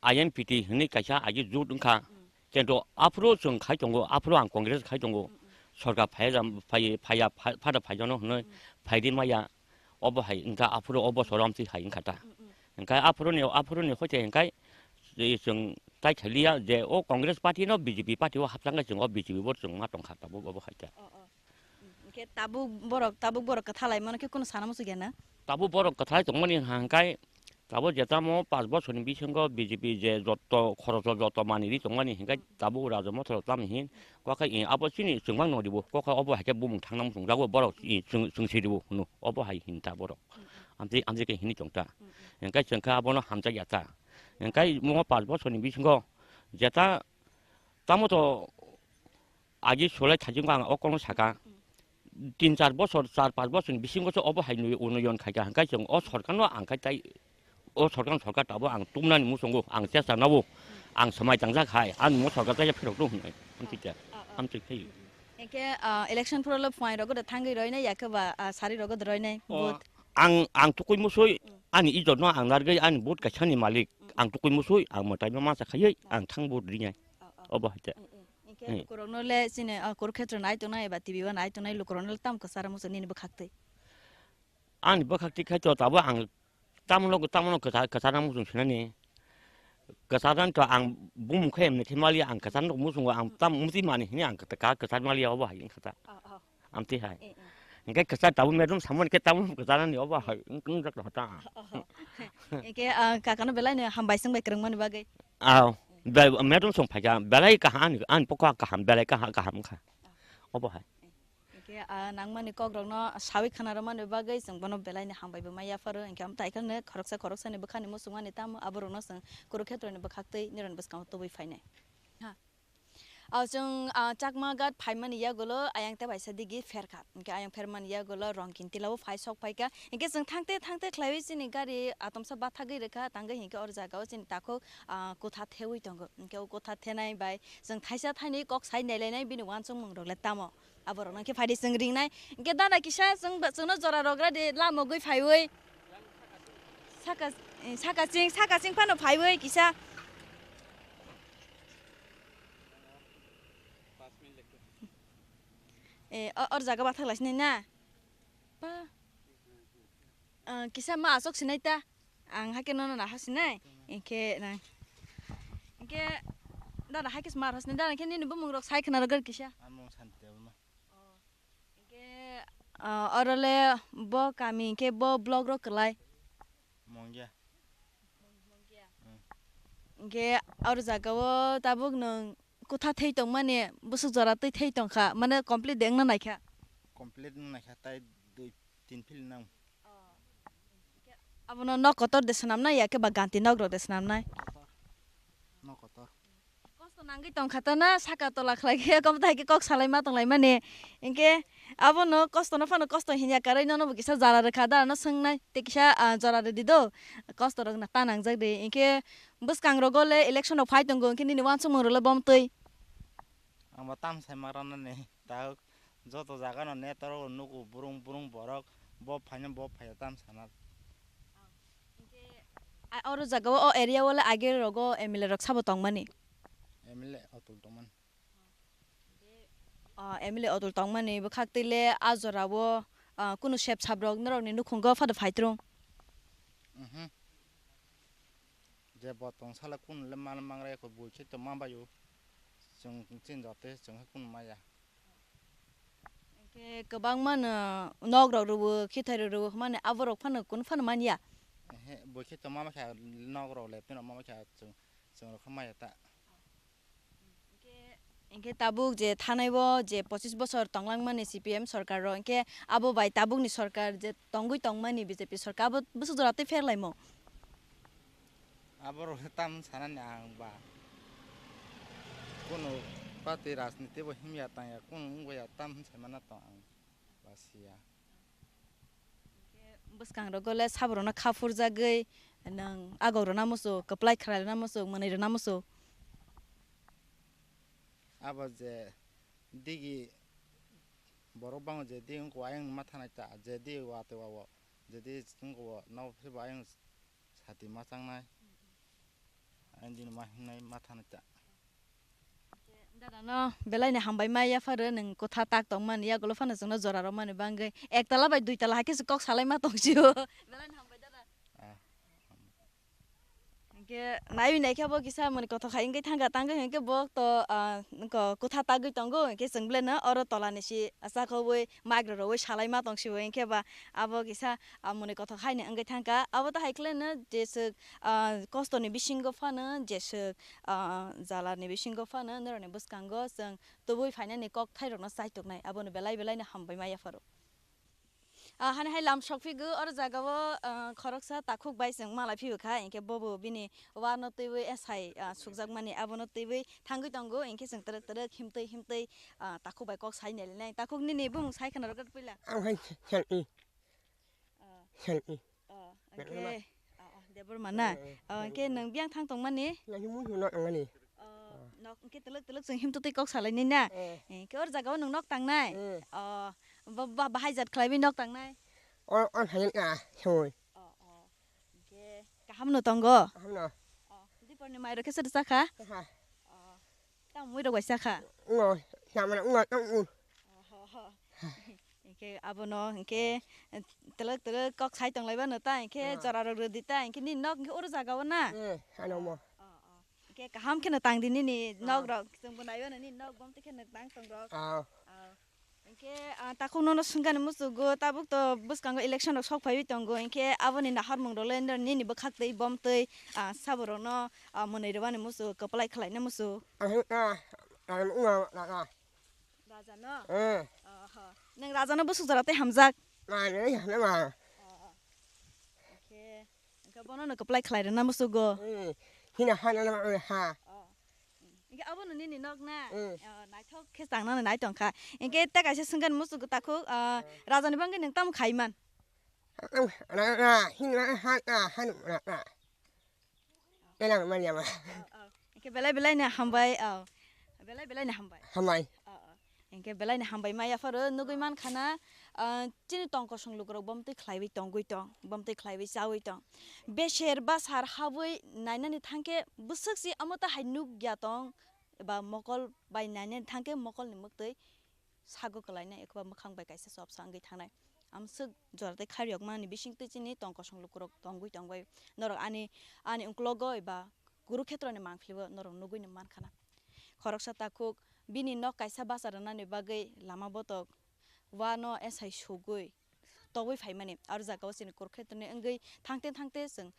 I N P T hwnwi kaisa agi jut wngkha. Kintu aphuru chwng khai tongo, aphuru ang Congress khai tongo. Sorkar phaiya, phai-, phaiya, pha-, phada phaijano hwnwi phaidi maya. Obo hai wngkha aphuru o bosoro amtwi hai wngkha ta. Hwnkhe aphuruni, aphuruni hoite hwnkhe, e, chwng tai khailiya je o Congress party no B J P party o hapsang khe chwng o B J P bo chwng ma tongkha tabuk obo hai khe. Oh, oh. Hwnkhe tabuk borok, tabuk borok kwthalai mano khe kunu sana muchungya na? Tabuk borok kwthalai tongmani hwnkhe tabuk je tamo panch bosorni bisingo B J P je jotto khorojo jotto manwi tongmani hwnkhe tabuk raja mothoro tamo hin kok khe, e, abo chini chwngmang nw ribo, kok khe obo hai khe bumung thangna muchungjago borok, e, chwng, chwngsi ribo hwno obo hai hin ta borok. Amtwi, amtwi khe hini chwng ta. Hwnkhe chwng khe abono hamjakya ta. Hwnkhe mo panch bosorni bisingo jeta tamo to agi solai thajingo ang o kokno saka. Tin char bosor, char panch bosorni bisingo se obo hai nwi unnoyon khaikha. Hwnkhe chwng o sorkarno ang khai tai, o sorkar, sorkar tabo ang tumnani muchungo, ang chesta nabo, ang swmai tangjak hai, ang mo sorkar tai phirok rw hwnwi. Amtwi khe, amtwi khe. Hwnkhe, ah, election phuru le phuairok godo thangwi roinai, yakhe ba, ah, sari rok godo roinai, vote? Ang, ang tukui musui, ani ijotno ang nargwi, ani vote kaisani malik, ang tukui musui, ang mwtaima mansa khaiwi, ang thang vote rinai. Oh, oh. Obo hai te. Hwnkhe lukurokno le chini, ah, Kurukhetroni ai tongnai eba T V o nai tongnai lukurokno le tamo kwchara muchung nini bwkhaktwi? Ani bwkhaktwi khai to tabuk ang Tamno, tamno kwchar, kwchar muchung sinani. Kwchar to ang bumung khe emni khe maliya, ang kwchar muchungo ang tam muti mani hini ang kwchar, kwchar maliya obo hai wngkha ta. Oh, oh. Amtwi hai. Eh, eh. Hwnkhe kwchar tabuk medum samani khe tabuk kwchar ani obo hai wng-, wngjak rw ta. Oh, oh. Hwnkhe, ah, kakano belai no hambai chwng bai kwrwngmani bagwi. Aw, medum song phaikha belai kaham ani, ani pokha kaham belai kaha-, kaham wngkha. Obo hai. Hwnkhe, ah, nangmani kokrokno sawi khwnarwmani bagwi chwng bono belaini hambai bo ma yapharo. Hwnkhe, amtwi khoroksa khoroksani bwkhani muchungmani tamo aborokno chwng Kurukhetroni bwkhaktwi nirokni bwskango tubui phainai. Ha. Ah, chwng, ah, Chakma Ghat phaimani yagulo ayang tei baisa digi pherkha. Hwnkhe, ayang phermani yagulo Rongkin tilao phai sok phaikha. Hwnkhe, chwng thangte thangte khlaiwi chini gari atomsa bathagwi rwkha, tangwi hwnkhe oro jagao chini takhuk, ah, kutha thewi tongo. Hwnkhe, o kutha thenai bai chwng thaisa thainwi kok sai nailainai bini uansukmungrok le tamo? Aborokno khe phaidi chwng ringnai. Hwnkhe dada kisa chwng, chwngno jora rogra de lamogwi phaiwi. Saka, eh, saka ching, saka ching phano phaiwi kisa. Eh, o-, or jaga bathak lai sinai na? Pa. Ah, kisa ma asok sinai ta. Ang hake nono naha sinai. Engke nang. Engke dada hake ma sinai. Dada engke nini bumung rok sai khna rok kisa. Ang mung Santi Debbarma. Oh. Engke, ah, oro le bo kami engke bo block rok kwlai. Mungya. Hmm. Engke oro jaga o tabuk nwng kutha thei tongmani bwswk jora twi thei tongkha, mane complete de wngna naikha? Complete wngna naikha, tai dui tin phil nang. Abono nok kotor de swnamnai ya khe ba ganti nok rok de swnamnai? Nok kotor. Kosto nangwi tongkha ta na, saka tola khlai khe kom tai khe kok salai ma tonglai mani. Hinkhe abono kosto no phano kosto hinya karwi nono bo kisa jara rwkha da no swngnai. Te kisa, ah, jora rwdi do. Kosto rok na ta nangjak de. Hinkhe bwskang rogo le election rok phai tongo, hinkhe nini uansukmung rok le bom twi. Ang bo tam sai ma rana ni. Ta joto jaga no neto rok nugo, burung burung borok bo phaino bo phaiya tam sana. Hinkhe, a, oro jaga o, o area o le age rogo M L A rok sabo tongmani? M L A Atul tongmani. Ah, M L A Atul tongmani bwkhak twi le a jora o, ah, kunu sep sap rok norok ni nukhungo phado phaitrung? Mhm. Je bo tong sala kunu le mal mangrai ko bui khe to ma bayo. Chwng chin jote chwng kunu maya. Hinkhe kwbangma no nok rok rwo, khithai rok rwo hwnmani aborok phano kunu phano manya? Ehe, bui khe tongma kha nok rok leptino ma kha chwng, chwng rok kha maya ta. Hinkhe tabuk je thanai bo je pochis bosor tonglangmani C P M sorkar rok, hinkhe abo bai tabukni sorkar je tongwi tongmani B J P sorkar, abo bwswk jora tei pherlaimo? Aborok tam sanani ang ba kunu party rajniti bo himya tangya, kunu wngya tam sai mana tong ang ba siya. Bwskang rogo le sabo rokno kha phurjagwi nwng agok rwna muchung, kwplai khwrai rwna muchung, mwnwi rwna muchung. Abo je digi borok bango je di wngkha ayang ma thanai ta, je di watwi wao, je di wngkha nok phibo ayang sati ma changnai. Ayang dini ma hingnai ma thanai ta. Dada no belai ni hambai ma yapharo, nwng kotha tak tongmani yagulo phano chwngno jora rwmani bangwi ektala bai duitala hai khe se kok salai ma tong sio. Belai ni hambai dada. Ah. Hinkhe naiwi naikhe bo kisa mani kothok hai wngwi thangkha, tangwi hinkhe bo to, ah, nokho kotha tagwi tongo, hinkhe chwng belai no oro tola ni si achakhogwi mic rw rwwi salai ma tong sio, hinkhe ba abo kisa, ah, mani kothok hai ni wngwi thangkha. Abo to hai khlai no jeswk, ah, kosto ni bisingo phano jeswk, ah, jala ni bisingo phano norok ni bwskango chwng tubui phainani kok thai rok no chaitok nai, abo no belai belai no hambai ma yapharo. Ah, hani hai lam sok phigo, oro jaga o, ah, khoroksa takhuk bai chwng malai phio kha, hinkhe bobo bini uano twiwi S I, ah, sukjakmani, abono twiwi thangwi tongo, hinkhe chwng twrwk twrwk himtwi himtwi, ah, takhuk bai kok sai nailinai. Takhuk nini bumung sai khna rwgwt puila? Ang hai Santi. Ah. Santi. Oh, Nang hinkhe, ma? Oh, oh, Debbarma na? Eh, eh, Oh, hinkhe Debbarma. Nwng biyang thang tongmani? Nang hi mui hino nangani. Oh, nok hinkhe twlwk twlwk chwng himtwi twi kok salainai na? Eh. Hinkhe or jaga o nwng nok tangnai? Eh. Oh, ba, ba, bahai jat khlaiwi nok tangnai? O, o, hayan ka, soi. Oh, oh. Hinkhe kaham no tongo? Kaham no. Oh, dipor ni mai rok khe sodo chakha? Chakha. Oh, tamo mui rok bai chakha? Ngo, sama ngo, tamo. Oh, ho, ho. Hinkhe abono hinkhe twlwk twlwk kok sai tonglaibano ta, hinkhe Ah. Jora rok rwdi ta, hinkhe nini nok hinkhe oro jaga o na? Eh, ano mo. Oh, oh. Hinkhe kaham kheno tangdi nini Ah. Nok rok, chwngbo naiwano nini nok bomtwi kheno tang tong rok. Ah. Ah. Hinkhe, ah, takhuk nono swngani muchungo, tabuk to bwskango election rok sok phaiwi tongo, hinkhe aboni naharmung rok le nini bwkhak twi bomtwi, ah, sabo rokno, ah, mwnwi rwmani muchungo, kwplai khlaina muchungo. Ah, ah, ah, ah, ah. Raja no? Eh. Oho. Nwng raja no bwswk jora tei hamjak? Ma, nini hana ma. Oh, oh. Hinkhe, hinkhe bono no kwplai khlai rwna musugo. Eh. Hina hana ma, eh, ha. Oh. Hinkhe abo no nini nok na? Eh. Oh, naithok khe tang nani nai tong kha. Hinkhe ta kaisa swngkha ni musugo takhuk, ah, Eh. Raja ni bangwi nwng tamo khai man? Ang, ra, ra, hina ha, ha, ha, ra, ra. Belai manya ma. Oh, oh. Hinkhe belai belai no hambai, oh. Belai belai no hambai. Hambai. Oh, oh. Hingke belai ni hambai ma yapharo nugui mankha na, ah, chini tong kosong lukurok bomtwi khlaiwi tongwi tong, bomtwi khlaiwi chawi tong. Beser basar habwi nainani thangkhe bwswk si omo ta hai nukya tong, eba mokol bai nainani thangkhe mokol ni mwktwi sago kwlainai, ekoba mwkhang bai kaisa chopsa wngwi thangnai. Amswk jora tei khairiyok mani bisingtwi chini tong kosong lukurok tongwi tongbai. Norok ani, ani uklogo eba Kurukhetroni mangpili o norok nugui ni mankha na. Khoroksa takhuk bini nok kaisa bacha rwnani bagwi lama botok wano esai sugui togwi phaimani. Aro jaga o chini Kurukhetroni wngwi thangte thangte chwng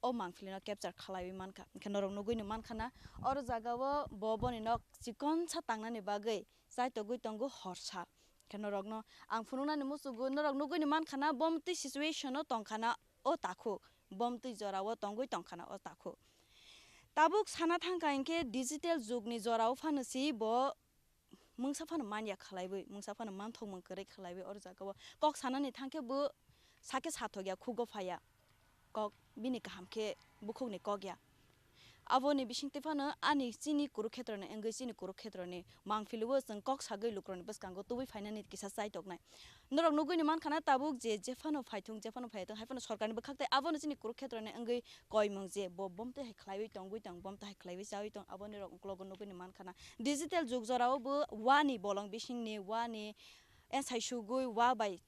o mangpili no capture khalaiwi mankha. Hingkhe norok nugui ni mankha na, oro jaga o bo boni nok chikonsa tangnani bagwi chaitogwi tongo horsa. Hingkhe norok no ang phunuknani muchugo, norok nugui ni mankha na, bomtwi situation o tongkha na o takhuk, bomtwi jora o tongwi tongkha na o takhuk. Tabuk sana thangkha hingkhe digital jug ni jora o phano si bo mungsa phano manya khalaiwi, mungsa phano manthokmung kwrwi khalaiwi oro jaga o kok sanani thangkhe bo sakhe sathokya, khugo phaiya, kok bini kaham khe bukhukni kok ya. Aboni bisingtwi phano ani chini Kurukhetroni wngwi chini Kurukhetroni mangpili o chwng kok sagwi lukurokni bwskango tubui phainani kisa chaitoknai. Norok nugui ni mankha na tabuk je jephano phaithung, jephano phaithung, hai phano sorkarni bwkhak tei abono chini Kurukhetroni wngwi koimung je bo bomtwi hai khlaiwi tongwi tong, bomtwi hai khlaiwi chawi tong, aboni rok uklogo nugui ni mankha na. Digital jug jora o bo wani bolong bisingni wani esai sugui wa bai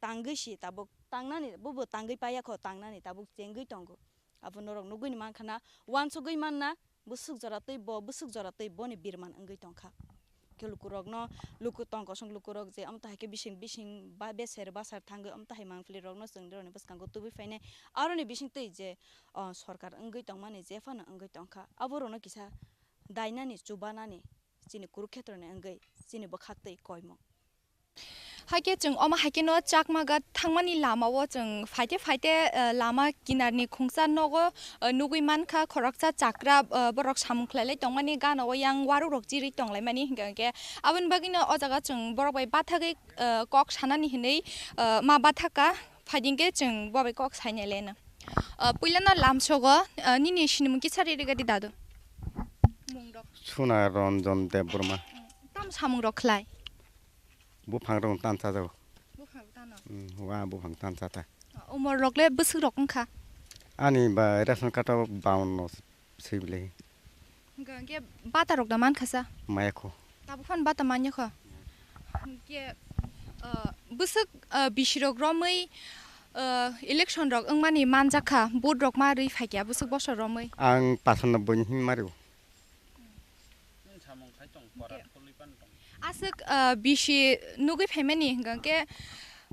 tangwi si tabuk tangnani, bo bo tangwi paiya kho, tangnani tabuk chengwi tongo. Abo norok nugui ni mankha na, wansugui manna, bwswk jora tei bo, bwswk jora tei boni birman wngwi tongkha. Khe lukurokno, luku tong kosong lukurok je amtahai khe bising bising ba beser basar thangwi amtahai mangpili rokno chwng norokni bwskango tubui phainai. Aroni bisingtwi je, o, sorkar wngwi tongmani jephano wngwi tongkha, aborokno kisa dainani, chubanani chini Kurukhetroni wngwi chini bwkhaktwi koimung. Haikhe chwng omo haikhe no Chakmagat thangmani lama o chwng phaite phaite, eh, lama kinarni khungsa nogo, eh, nugui mankha khoroksa chakra, eh, borok samung khlailai tongmani gana o yang waruk rok chirwi tonglaimani hingka hingke aboni bagwino o jaga chwng borok bai bathagwi, eh, kok sanani hinwi, eh, ma bathaka phaidingke chwng bo bai kok sainai leno. Ah, puilano lamsogo, ah, nini sinimung kisa ri rigadi dadu. Mungrok. Suna Ranjan Debbarma. Tam samung rok khlai. Buphang rok tan sajago. Buphang tano. Hmm, wa buphang tan sata. Umor rok le bwswk rok wngkha. Ani ba ration card o baunno sibili. Hingke, hingke bata rok da mankha sa? Maya kho. Tabuk phano bata manya kho. Hingke, ah, bwswk, ah, bisirok romwi, ah, election rok wngmani manjakha, vote rok ma rwi phaikya bwswk bosor romwi. Ang pasanno boini hin mario. Aswk, ah, bisi nugwi phaimani hingka khe,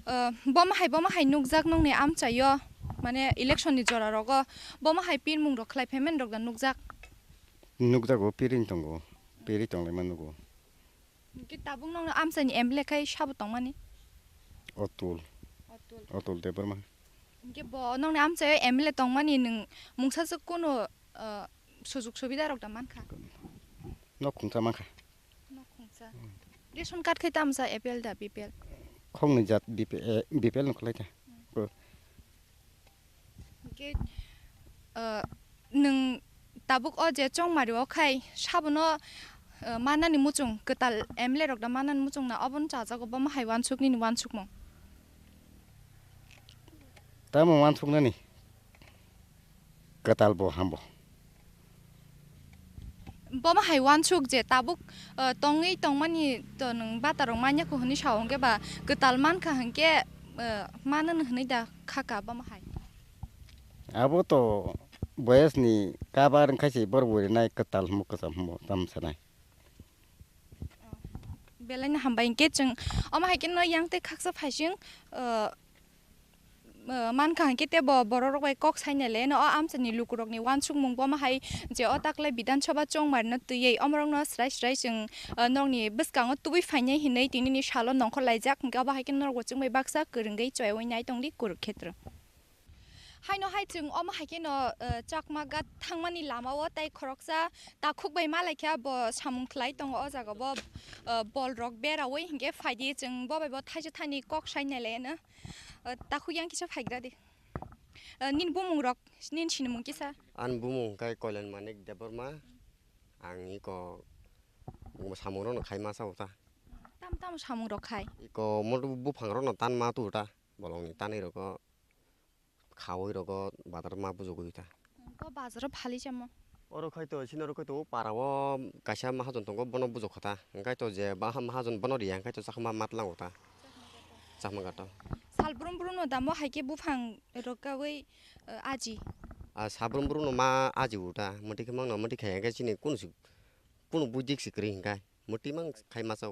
ah, bomo hai, bomo hai nukjak nongni amchaio, mane election ni jora rogo bomo hai pirmung rok khlai phaimani rok da nukjak? Nukjago, piring tongo, piri tonglaima nugo. Hingke tabuk nongno amchaini M L A khai sabo tongmani? Otul. Otul. Otul Debbarma. Hingke bo nongni amchaio M L A tongmani nwng mungsa se kuno, ah, sujuk subida rok da mankha? Nok khungsa mankha. Nok khungsa. Ration card khai tamsa A P L da B P L? Khongni jat B P L, eh, B P L no khlai ta. Hingke, ah, nwng tabuk o je chongmari o khai sabono, ah, manani muchung kwtal M L A rok da manani muchung na obono chajago, bomo hai wansuk nini wansukmung? Tamo wansuknani kwtal bo hambo. Bomo hai wansuk je tabuk, ah, tongwi tongmani to nwng bata rok manya kho hwnwi sao hwnkhe ba kwtal mankha hwnkhe, ah, manano hwnwi da khaka bomo hai. Abo to boyes ni kabar wngkha se borok bo rinai kwtal hwnbo kwcham hwnbo tam sanai. Belai no hambai hingke chwng omo hai khe no yang tei khaksa phaising, ah, ah, mankha hingke tei bo borok rok bai kok sainai le no o amchani lukurok ni wansukmung bomo hai je o taklai Bidhan Sabha chongmari no twiwi omorok no srai srai chwng, ah, nokni bwskango tubui phainai hinwi tinini salo nongkhor laijak hingke obo hai khe norok bo chwng bai baksa kwrwngwi choyaui nai tongdi Kurukhetra. Haino hai chwng omo hai kheno, eh, Chakmagat thangmani lamao tei khoroksa takhuk bai malaikha bo samung khlai tongo o jagao, eh, bol rok beraui hinkhe phaidi chwng bo bai bo thaisa thani kok sai nai laino. Eh, takhuk yang kisa phaigra di. Eh, nini bumung rok, nini sinimung kisa? Ani bumung khe Koilan Manik Debbarma. Ang iko samung rokno khai masa ota. Tamo samung rok khai? Iko moto buphang rokno tan ma tu ta, bolongni tanwi rogo, khawi rogo, bazar ma bujugwi ta. Ko bazaro phali chamo? Oro khai to, sino oro khai to, o para o kaisa mahajon tongo, bono bujok kha ta. Hingkai to je baha mahajon bono riya, hingkai to chakma matlango ta. Chakma gato. Sal brum brum no damo hai khe buphang rok kawi, eh, aji. A sabrum brum no ma aji uta, mati khe mangno mati khai, hingkai chini kunu si, kunu budik si kwrwi hingkai. Mati mang khai masa.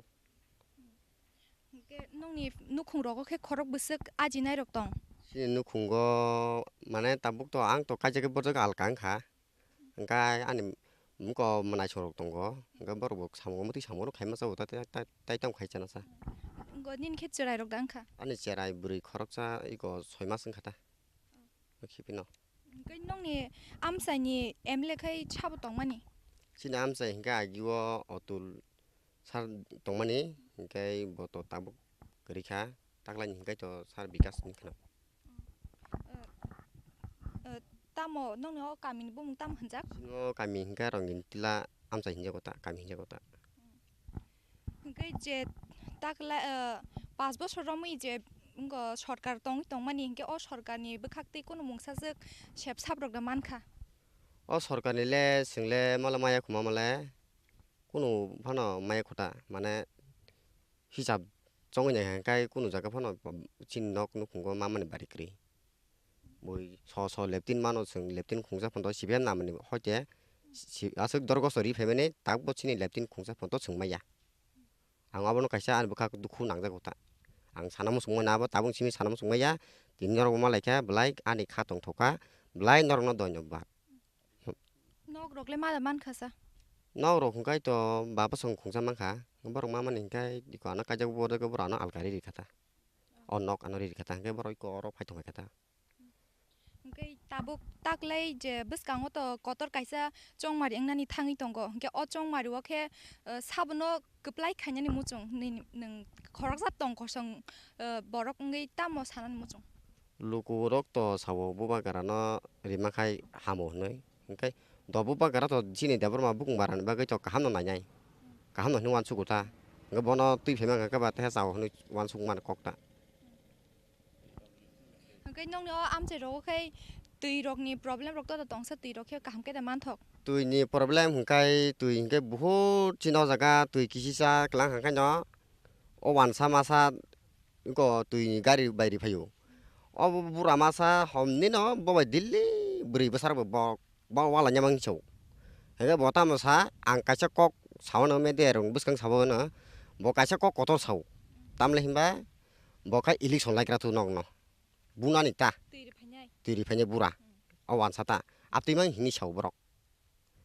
Hingke nongni nukhung rogo khe khorok bwswk ajinai rok tong? Chini nukhungo mane tabuk to ang to kaisa khe borjak alka wngkha. Hingke ani muko mwnaisong rok tongo. Hingke borok bo samungo mwtwi samungo khai masa o ta, ta, ta, tai tamo khai chana sa. Ngo nini khe cherai rok da wngkha? Ani cherai bwrwi khoroksa iko soi mas wngkha ta. Khiphino. Hingke nongni amchaini M L A khai sabo tongmani? Chini amchai hingke agio Otul sir tongmani, hingke bo to tabuk kwrwi kha, taklaini hingke to sir Bikas ni kheno. Eh, eh, tamo nongni o kamini bumung tamo hwnjak? Chini o kami hingke Rongin Tila amchai hinjago ta, kami hinjago ta. Hingke je takla, eh, pash bosor romwi je wngkha sorkar tongwi tongmani, hingke o sorkarni bwkhaktwi kunu mungsajwk sep sap rok da mankha? O sorkarni le chwng le mala maya khuma male kunu phano maya khuta, mane hisab chongwi nai hwnkhe kunu jaga phano chini nok nukhungo mamani bari kwrwi. Bui so so leptin mano, chwng leptin khungsa phano sibe namani hoite si-, aswk dorgoso ri phaimani takbo chini leptin khungsa phano chwng maya. Ang abono kaisa ani bwkhak dukhu nangjago ta. Ang sana muchung mano abo tabuk simi sana muchung maya. Tini norok ma laikha belai ani kha tongthokha. Belai norokno dhonyobad. Nok rok le ma mankha sa? Nok rok hwnkhe to baba song khungsa mankha. Borok mamani hwnkhe iko ano kaijak borok borok ano alkari rikha ta. O nok ano rikha ta hwnkhe borok iko oro phai tongkha ta. Hwnkhe tabuk taklai je bwskango to kotor kaisa chongmari wngnani thangwi tongo. Hwnkhe o chongmari o khe, eh, sabono kwplai khainani muchung, nini, nwng khoroksa tong kosong, eh, borok wngwi tamo sanani muchung? Lukurok to sao bubagrano rima khai hamo hwnwi. Hwnkhe do bubagra to chini Debbarma bukung barani bagwi to kahamno nainai. Kahamno hwnwi uansugo ta. Hwnkhe bono twi phaima hwnkhe ba teha chao hwnwi uansukmani kok ta. Hwnkhe nokni o amchai rogo khe twi rokni problem rok to tongsa, twi rok khe kaham khe da manthok? Twi ni problem hwnkhe twi hwnkhe buhut chini o jaga twi kisisa kwlang hwnkhe no o uansa masa iko twi ni gari bai ri phaio. O bura masa hom ni no bo bai Delhi bwrwi bwsarok bo bo wala nyamang chau. Hwnkhe bo tamo sa ang kaisa kok sao no media rok bwskang sabo no bo kaisa kok kotor sao. Tamle hinba bo kha election laikra thu nok no. Bunani ta. Twi ri phainai. Twi ri phainai bura. Hmm. O uansa ta. Aptwi mang hini sao borok.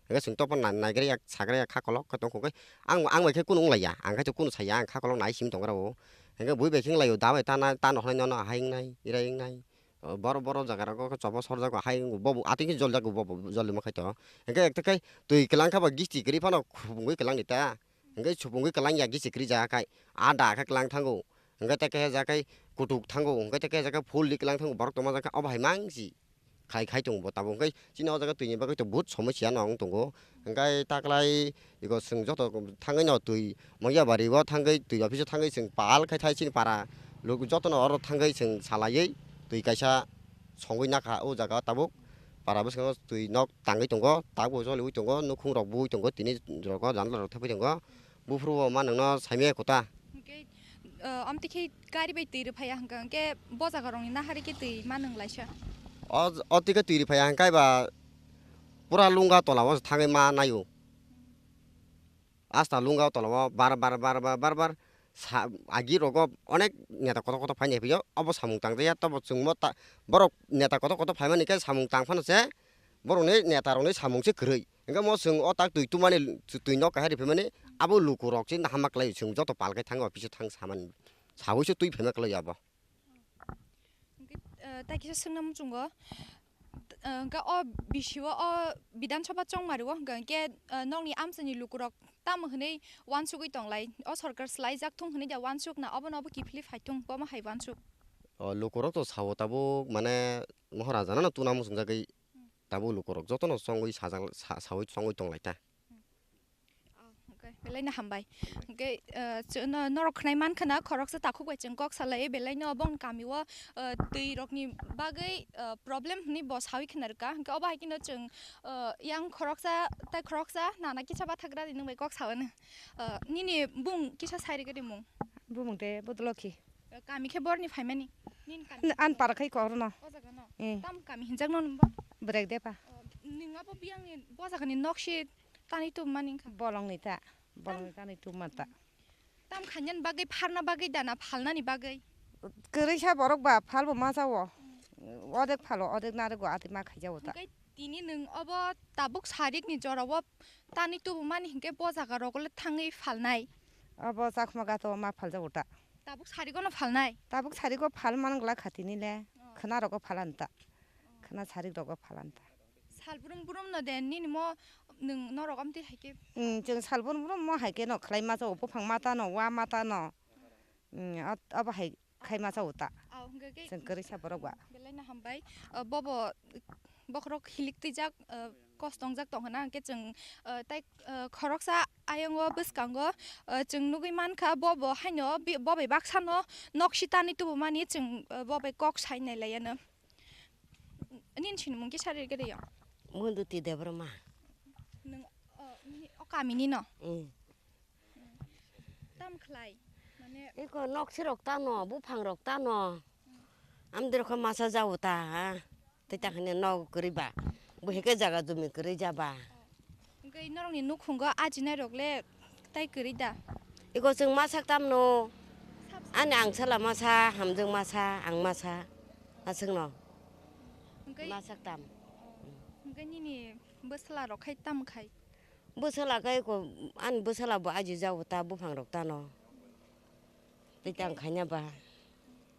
Hwnkhe chwng tophor nai-, naigra yak sagra yak kha kolok khe tong khe ang, ang bai khe kunu wng laiya. Ang khe to kunu saiya, ang kha kolok nai simi tong gra o. Hwnkhe bui bai khe wng laio da bai ta na, ta no hwnwi nono ahai wngnai, irai wngnai. O boro, boro jaga rogo khe chobo sorjago hai wngo bobo atwi khe joljago bobo jolima khai to. Hwnkhe ekta khe twi kwlang kha ba gisti kwrwi phano khupungwi kwlang ni ta. Hwnkhe supungwi kwlang ya gisti kwrwi ja khai. A da khe kwlang thango. Hwnkhe tei khe ja khai kutuk thango. Hwnkhe tei khe ja khai phul di kwlang thango. Borok tongma ja khe obo hai mangsi. Khai khai tongo bo tabuk. Hwnkhe chini o jaga twi ni bagwi to but somosya no wng tongo. Hwnkhe taklai iko chwng joto thangwi no twi Moyabari o thangwi twi office o thangwi chwng pal khai thai chini para. Luk joto no oro thangwi chwng salaiwi twi kaisa songwi nakha o jaga tabuk. Para bwskango twi nok tangwi tongo, tabuk joliwi tongo, nukhung rok bui tongo, tini rok o jandla rok thepwi tongo. Buphuru bo ma nwngno saimaya kota. Hwnkhe, eh, amtwi khe gari bai twi rwphaiya hwnkha, hwnkhe bo jaga rokni nahari khe twi ma nwng laisa? O, o twi khe twi rwphaiya hwnkhe ba pura lunga tola o thangwi ma naio. Asta lunga tola o bar bar bar bar bar bar sa agi rogo onek neta kotor kotor phaini phio obo samung tangjaya tobo chwngmo ta borok neta kotor kotor phaimani khe samung tang phano se borokni neta rokni samung se kwrwi. Hwnkhe mo chwng o tak twi tumani, twi nok kahai riphaimani, abo lukurok se nahama khlai chwng joto pal khai thango, office o thang samani, sawi se twi phaima khlai abo. Hwnkhe, eh, tai kisa swngna muchungo, eh, hwnkhe o bisio o Bidhan Sabha chongmari o hwnkha hwnkhe, eh, nokni amchaini lukurok tamo hwnwi uansugwi tonglai, o sorkar swlaijak thung hwnwi da uansuk na obono obo kiphilwi phai thung, bomo hai uansuk? O lukurok to sao tabuk mane Maharaja no tuna muchungjagwi tabuk lukurok jotono chongwi sajak, sa-, sawi chongwi tonglai ta. Oh, okay. Belai no hambai. Hwnkhe, eh, chwng no, norok khwnai mankha na, khoroksa takhuk bai chwng kok salai, belai no bong kami o, eh, twi rok ni bagwi, eh, problem hwnwi bo sawi khna rwkha. Hwnkhe obo hai kheno chwng, eh, yang khoroksa tai khoroksa nana kisa bathagra di nwng bai kok sao no. Eh, nini bung kisa sai rwgwi di mung. Bumung de Bodolokhi. Eh, kami khe borni phaimani. Nini kami. An para khai kok rwno. O jaga no. Eh. Tam kami hinjak no nung bo? Brek de pa. Oh, nung abo biyang ni bo jaga ni nok si tani tubumani wngkha. Bolong ni ta. Bolong ni tani tubuma ta. Tam khainani bagwi pharna bagwi dana phalnani bagwi. Kwrwi sa borok ba phal bo ma jao. Odek phalo, odek narwgo, ati ma khaijao ta. Hwnkhe tini nwng obo tabuk sarik ni jora o tani tubumani hinkhe bo jaga rogo le thangwi phalnai. Obo chakma gato ma phaljago ta. Tabuk sarigono phalnai? Tabuk sarigo phal man glak kha tini le. Oh. Khwna rogo phalan ta. Oh. Khwna sarik rogo phalan ta. Sal brum brum no de nini mo nwng norok amtwi hai khe. Hmm, chwng sal brum brum mo hai khe no khlai ma chao, buphang mata no, wa mata no. Hmm, ot-, obo hai khai ma chao ta. Oh, hwnkhe khe chwng kwrwi sa borok ba. Belai no hambai. Oh, bobo bokhorok hilik twijak, eh, kos tongjak tong hwna hwnkhe chwng, eh, tai, eh, khoroksa ayongo bwskango, eh, chwng nugwi mankha bo bo haino bi-, bo bai baksano nok sitani tubumani chwng, eh, bo bai kok sai nai laiya no. Nini sinimung kisa rwgwi rw ya? Monduti Debbarma. Nwng, oh, nini o kamini no? Mm. Tam khlai, mane iko nok sirok tano, buphang rok tano. Amdiro kho masa jao ta, ha? Tei ta hwnwi nok kwrwi ba. Bo heke jaga jumi kwrwi ja ba. Hwnkhe norokni nukhungo ajinai rok le tai kwrwi da? Iko chwng masa tamno. Ani angsala masa, hamjwk masa, ang masa. Aswkno. Hwnkhe masa tam. Hwnkhe nini bwsala rok khai tam khai? Bwsala khe ko, ani bwsala bo aji jao ta buphang rok tano. Tei tang khaina ba.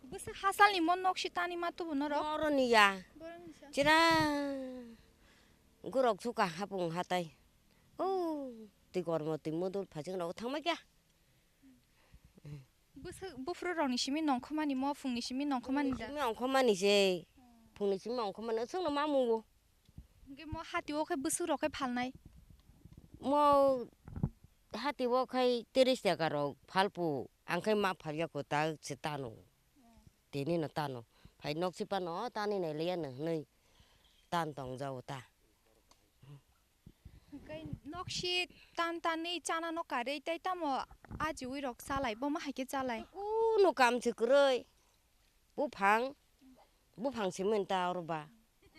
Bwswk hasalni mo nok si tani ma tubu norok? Noroni ya. Borokni sa. Chira gorok suka hapung hatai. O tei kormo tei modol phajing rok thangma kya. Bwswk buphuru rokni simi nongkhomani mo phungni simi nongkhomani da? Simi ongkhomani se. Phungni simi ongkhomani aswkno ma mungo. Hwnkhe mo hati o khe bwswk rok khe phalnai? Mo hati o khai tris taka rok phalpu, ang khai ma phalya ko ta se tano. Tini no tano. Phai nok si pano tani nai liya no hwnwi tan tong jao ta. Hwnkhe nok si tan tanwi chana no karwi tei tamo ajiwi rok chalai, bo ma hai khe chalai? Kuno kam se kwrwi. Buphang, buphang simi ta oro ba,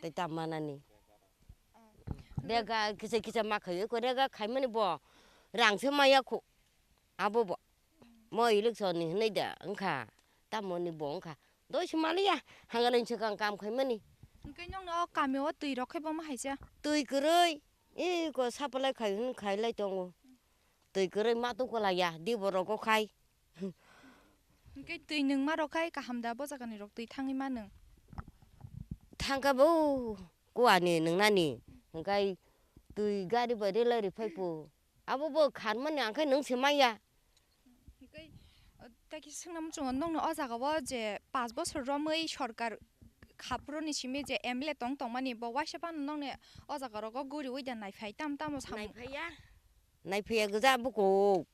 tei ta manani. Rega kisa kisa ma khaio, ko rega khaimani bo rang se maya khu, abo bo. Mo election ni hwnwi da wngkha, tamo ni bo wngkha. Doi se maliya, hangalin swkang kam khaimani. Hwnkhe nokni o kami o twi rok khe bo ma hai cha? Twi kwrwi, iko supply khai hwn khai lai tongo. Twi kwrwi ma tu kwlaiya, di borok o khai. Hwnkhe twi nwngma rok khai kaham da, bo jagani rok twi thangwi ma nwng? Thangkha bo kuani nwngnani, hwnkhe twi gari bai rwlai rwphai phu. Abo bo kharmani ang khai nwng se maya. Hwnkhe, uh, tei kisa swngna muchungo, nokno o jaga o je pash bosor romwi sorkar khaphuruni simi je M L A tong tongmani, bo waisa phano nokni o jaga rogo guriwi da naiphai tam tamo samung? Naiphaiya, naiphaiya gwja buko.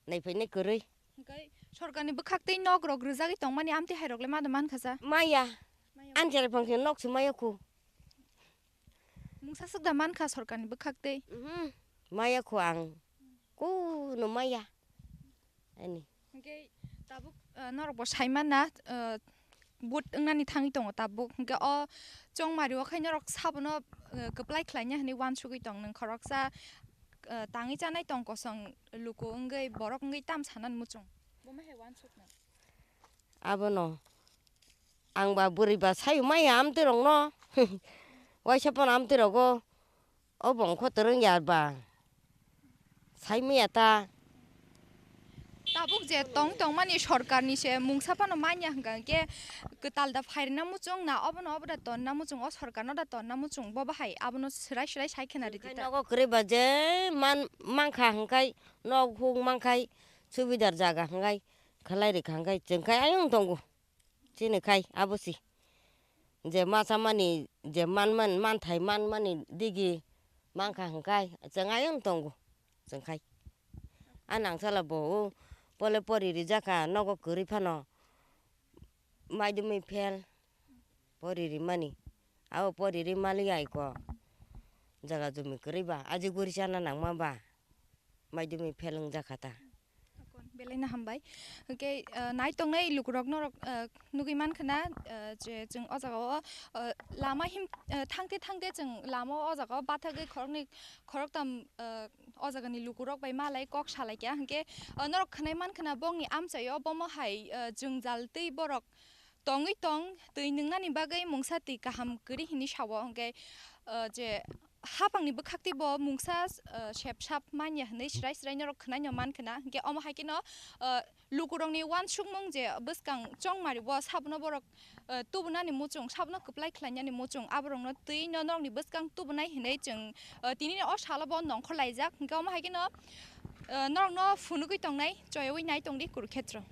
Naiphainai kwrwi. Hwnkhe sorkarni bwkhak tei nok rok rwjagwi tongmani amtwi hai rok le ma da mankha sa? Maya. Maya. Ani chwrai phang se nok se maya khu. Mungsa swk da mankha sorkarni bwkhak tei? Mhm. Maya khu ang. Kuno maya. Ani. Hwnkhe tabuk, ah, norok bo sai manna, ah, vote wngnani thangwi tongo tabuk. Hwnkhe o chongmari o khai norok sabono, ah, kwplai khlaina hwnwi uansugwi tong nwng khoroksa, ah, tangwi chanai tong kosong luku wngwi borok wngwi tam sanani muchung. Bo ma hai uansuknai? Abono ang ba bwrwi ba sayu maya amtwi rokno. Waisa phano amtwi rogo. O bongkho twrwng ya ba? Sai maya ta. Tabuk je tong tongmani sorkarni se mungsa phano manya hwnkha hwnkhe kwtal da phairina muchung na obono obo da tonna muchung, o sorkarno da tonna muchung, bo bahai abono swrai swrai sai khena ridi ta. Nogo kwrwi ba je man mankha hwnkhe nok huk mankhai subidar jaga hwnkhe khlai rikha hwnkhe chwngkhai ayang tongo. Chini khai abo si. Je ma chamani, je manman, manthai manmani digi mankha hwnkhe chwng ayang tongo chwngkhai. A nangchala bo o pole pori rijak kha, nogo kwrwi phano maidumwi fail pori rimani. Abo pori ri maliya iko jaga jumi kwrwi ba, aji guri chana nangma ba, maidumwi fail wngjak kha ta. Belai no hambai. Hwnkhe, ah, nai tongnai lukurok norok, ah, nugui mankha na, ah, je chwng o jaga o, ah, lama him, ah, thangte thangte chwng lama o jaga o bathagwi khoroknwi khoroktham, ah, o jagani lukurok bai malai kok salai kha. Hwnkhe, ah, norok khwnai mankha na bongni amchaio bomo hai, ah, jwngjal tei borok tongwi tong, twi nwngnani bagwi mungsa twi kaham kwrwi hinwi sao. Hwnkhe, ah, je haphangni bwkhak tei bo mungsa, ah, sep sap manya hinwi srai srai norok khwnai no mankha na. Hwnkhe omo hai kheno, ah, lukurokni uansukmung je bwskang chongmari o sabono borok, ah, tubunani muchung, sabono kwplai khlainani muchung, aborokno twi no norokni bwskang tubunai hinwi chwng, ah, tini o salo bo nongkhor laijak. Hwnkhe omo hai kheno, ah, norokno phunugwi tongnai, choyawi nai tongdi Kurukshetra.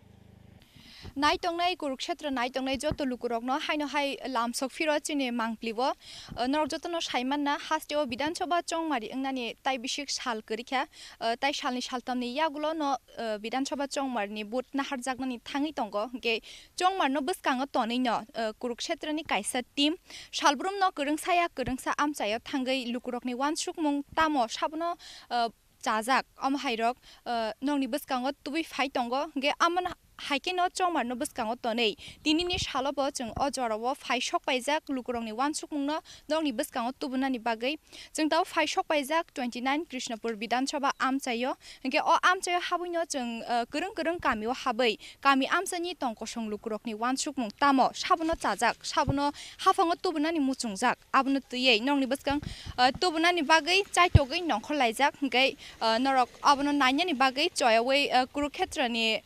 Nai tongnai Kurukshetra nai tongnai joto lukurokno haino hai lamsok phiro chini mangpli o, ah, norok jotono sai manna haste o Bidhan Sabha chongmari wngnani tai bisik sal kwrwi kha, ah, tai salni saltamni yagulo no, ah, Bidhan Sabha chongmarni vote naharjaknani thangwi tongo, hwnkhe chongmarno bwskango tonwi no, ah, Kurukshetrani kaisa team salbrumno kwrwngsa ya kwrwngsa amchaio thangwi lukurokni uansukmung tamo sabono, ah, chajak, omo hai rok, ah, nokni bwskango tubui phai tongo, hwnkhe amo hai kheno chongmarno bwskango tonwi tinini salo bo chwng o jorao phai sok paijak lukurokni uansukmungno nokni bwskango tubunani bagwi. Chwng tabuk phai sok paijak twenty nine Krishnapur Bidhan Sabha amchaio, hwnkhe o amchaio habwino chwng, ah, kwrwng kwrwng kamio habwi kami amchaini tong kosong lukurokni uansukmung tamo sabono chajak, sabono haphango tubunani muchungjak. Abono twiwi nokni bwskang, ah, tubunani bagwi chaitogwi nongkhor laijak, hwnkhe, ah, norok abono nainani bagwi choyawi, ah, Kurukhetrani,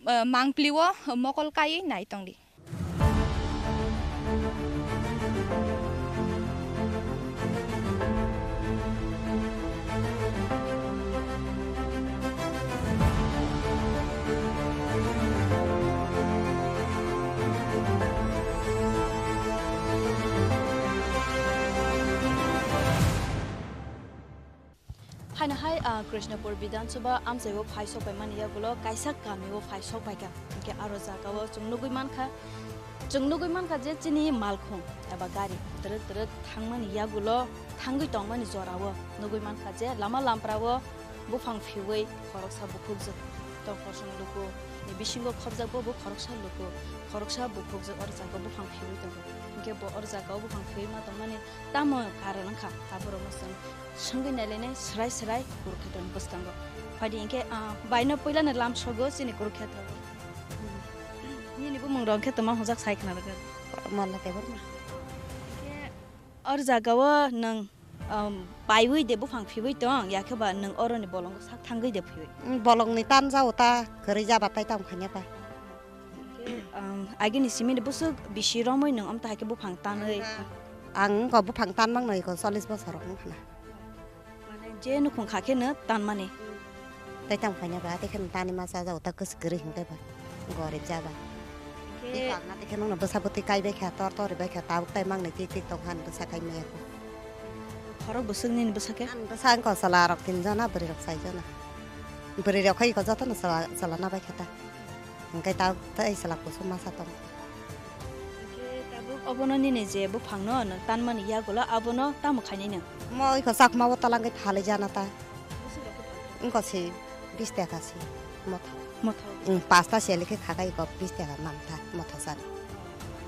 ah, mangpli o mokol kaiwi nai tongdi. Haino hai, ah, Krishnapur Bidhan Sabha amchaio phai sok paimani yagulo kaisa kamio phai sok paikha. Hwnkhe aro jagao chwng nugui mankha, chwng nugui mankha je chini malkhung eba gari twrwk twrwk thangmani yagulo thangwi tongmani jorao nugui mankha je lama lamprao buphang phiwi khoroksa bukhukjwk tong kosong luku ni bisingo khopjak bo, bo khoroksa luku, khoroksa bukhukjwk oro jagao buphang phiwi tongo. Hwnkhe bo oro jagao buphang phiwi ma tongmani tamo karon wngkha, aborokno chwng swngwi nailainai swrai swrai Kurukhetroni bwskango. Phaidi hwnkhe, ah, baino puilano lamsogo chini Kurukhetreo. Nini bumung rok khe tongma hwnjak sai khna rwgwi. Malla Debbarma. Hwnkhe oro jagao nwng, um, paiwi de buphang phiwi tong, yakhe ba nwng oroni bolongo sak thangwi de phiwi? Mm, bolongni tan jao ta, kwrwi jaba tai tamo khanya ba. Hwnkhe, um, agini simi ni bwswk bisi romwi nwng amtwi hai khe buphang tanwi? Ang wngkha buphang tan mangno iko chollish bosor wng khna. Mane je nukhung kha khe no tan mani? Tai tamo khanya ba, tei kheno tani ma cha jao ta kwswk kwrwi hwnkhe ba. Gorib jaba. Hwnkhe iko ang na tei kheno bwsa bwtwi kai bai kha, tor tor bai kha, tabuk tai mangni tik tik tong kha, bwsa kai maya kho. Khorok bwswk nini bwsa khe? Ang bwsa wngkha chwla rok tin jona, bwrwi rok sai jona. Bwrwi rok khai iko jotono chwla, chwla na bai kha ta. Hwnkhe ta tei chwla kusu masa tong. Hwnkhe tabuk obono nini je buphangno nwng tanmani yagulo abono tamo khainai nwng? Mo iko chakmao talangwi phalwi jana ta. Bwswk rok khe phalwi? Wngkha se bis taka se motha. Motha? Wng, pasta seli khe khakai iko bis taka mamtha motha sani.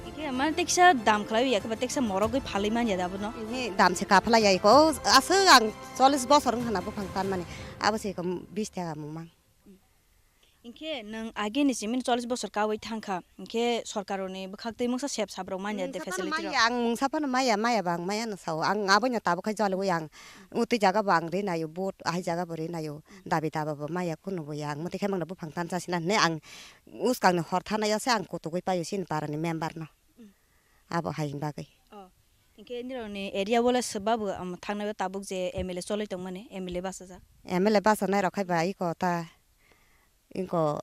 Hwnkhe mane teksa dam khlaiwi ya khe ba teksa morogwi phalwi manya da abono? Ihi dam se kaphalai ya iko. O aswk ang chollish bosor wngkha na buphang tanmani. Abo se iko bis taka mung mang. Hinkhe nwng agini simi chollish bosor kaui thangkha, hinkhe sorkarni bwkhaktwi mungsa sep saprok manya de facility rok? Maya, ang mungsa phano maya, maya ba ang maya no sao. Ang aboino tabuk khai joliui ang utwi jaga bo ang ri naio, vote ahai jaga bo ri naio, dabi daba bo maya kunu bo ya. Ang mwtwi khe mangno buphang tan chasina hinwi ang uskangni hor thanaio se ang kutugui paio chini parani member no. Abo hai bagwi. Oh. Hinkhe nirokni area o le swba bo, um, thangnai o tabuk je M L A choloi tongmani, M L A bachajak? M L A bachanai rok khai ba iko ta, iko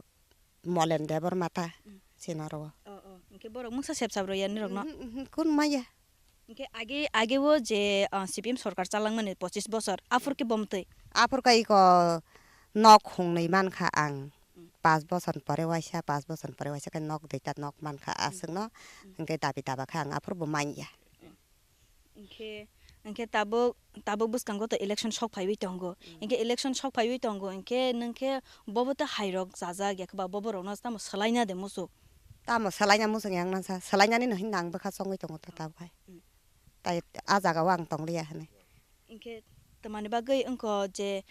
Molen Debbarma ta, mm, sinaro o. Oh, oh. Hinkhe borok mungsa sep sap rw ya nirokno? Mhm, mhm, kun maya. Hinkhe age, age o je, uh, C P M sorkar chalangmani pochis bosor, aphur khe bomtwi? Aphur khe iko Nok hungnwi mankha ang. Mm. Pas bochor pore waisa, pas bochor pore waisa khe nok duita nok mankha, mm, aswkno. Mm. Hwnkhe dabi daba khe ang aphuru bo manya. Mm. Hwnkhe, hwnkhe tabuk, tabuk bwskango to election sok phaiwi tongo. Mm. Hwnkhe election sok phaiwi tongo, hwnkhe nwng khe bobo to hairok chajak ya khe ba bobo rokno tamo swlaina de muchuk? Tamo swlaina muchung yang nang sa, swlainani no hinwi ang bwkha chongwi tongo to tabuk hai. Mm. Tai a jaga o ang tongliya hinwi. Hwnkhe tamani bagwi wngkho je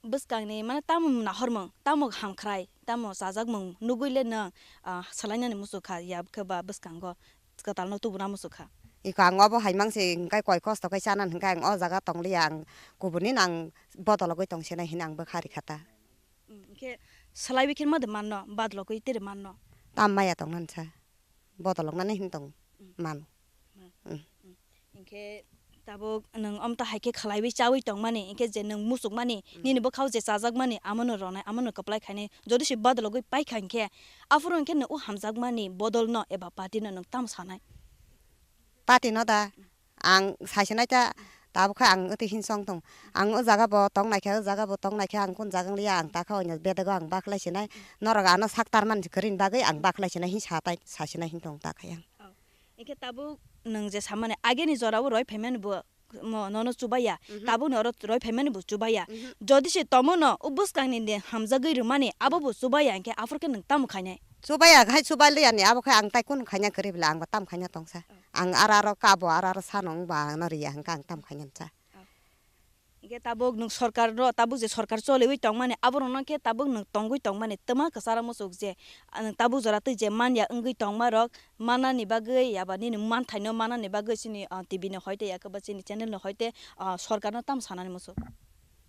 bwskangni mane tamo nahormung, tamo hamkhrai, tamo chajakmung nugwi le nwng, ah, swlainani muchuk kha, ya khe ba bwskango kwtalno tubuna muchuk kha. Iko ang obo hai mangsi hwnkhe koi kosto khe chanani hwnkhe ang o jaga tongliya, ang kubuni no ang bodologwi tongsinai hinwi ang bwkha rikha ta. Mm, hwnkhe swlaiwi khe mode manno, badologwi tere manno? Tam maya tongnani sa. Bodoloknani hin tong, mm, mano. Mm. Mm. Mm. Hinkhe tabuk nwng omta hai khe khlaiwi chawi tongmani, hinkhe je nwng muchukmani, mm, nini bwkhao je chajakmani, amono ronai, amono kwplai khainai, jodi se bodologwi paikha hinkhe, aphuru hinkhe nwng o hamjakmani bodolno eba party no nwng tamo sanai? Party no da, mm, ang saisinai ta, tabuk khe ang wtwi hin song tong. Ang o jaga bo tong naikhe, o jaga bo tong naikhe, ang kun jaga wng liya, ang ta khe oino bedego ang bakhlai sinai. Norok ano sak tarman kwrwini bagwi ang bakhlai sinai hin sa tai, saisinai hin tong ta khe ang. Oh. Hinkhe tabuk nwng je samani ageni jorao roi phaimani bo mo-, nono chubaiya, mhm, tabukni oro roi phaimani bo chubaiya. Mhm. Jodi se tomono o bwskangni de hamjagwi rwmani abo bo chubaiya hinkhe aphuru khe nwng tamo khainai? Chubaiya khai chubai liyani abo khe ang tai kunu khaina kwrwi bwle ang bo tam khaina tongsa. Oh. Ang aro aro kabo aro aro sano wng ba ano riya hwnkhe ang tam khaina cha. Oh. Hinkhe tabuk nwng sorkar no, tabuk je sorkar choliwi tongmani, aborokno khe tabuk nwng tongwi tongmani, twma kwcharo muchuk je, ah, nwng tabuk jora twi je manya wngwi tongmarok, manani bagwi, yaba nini manthaino manani bagwi chini, ah, T V ni hoite, yakhe ba chini channel ni hoite, ah, sorkarno tamo sanani muchuk?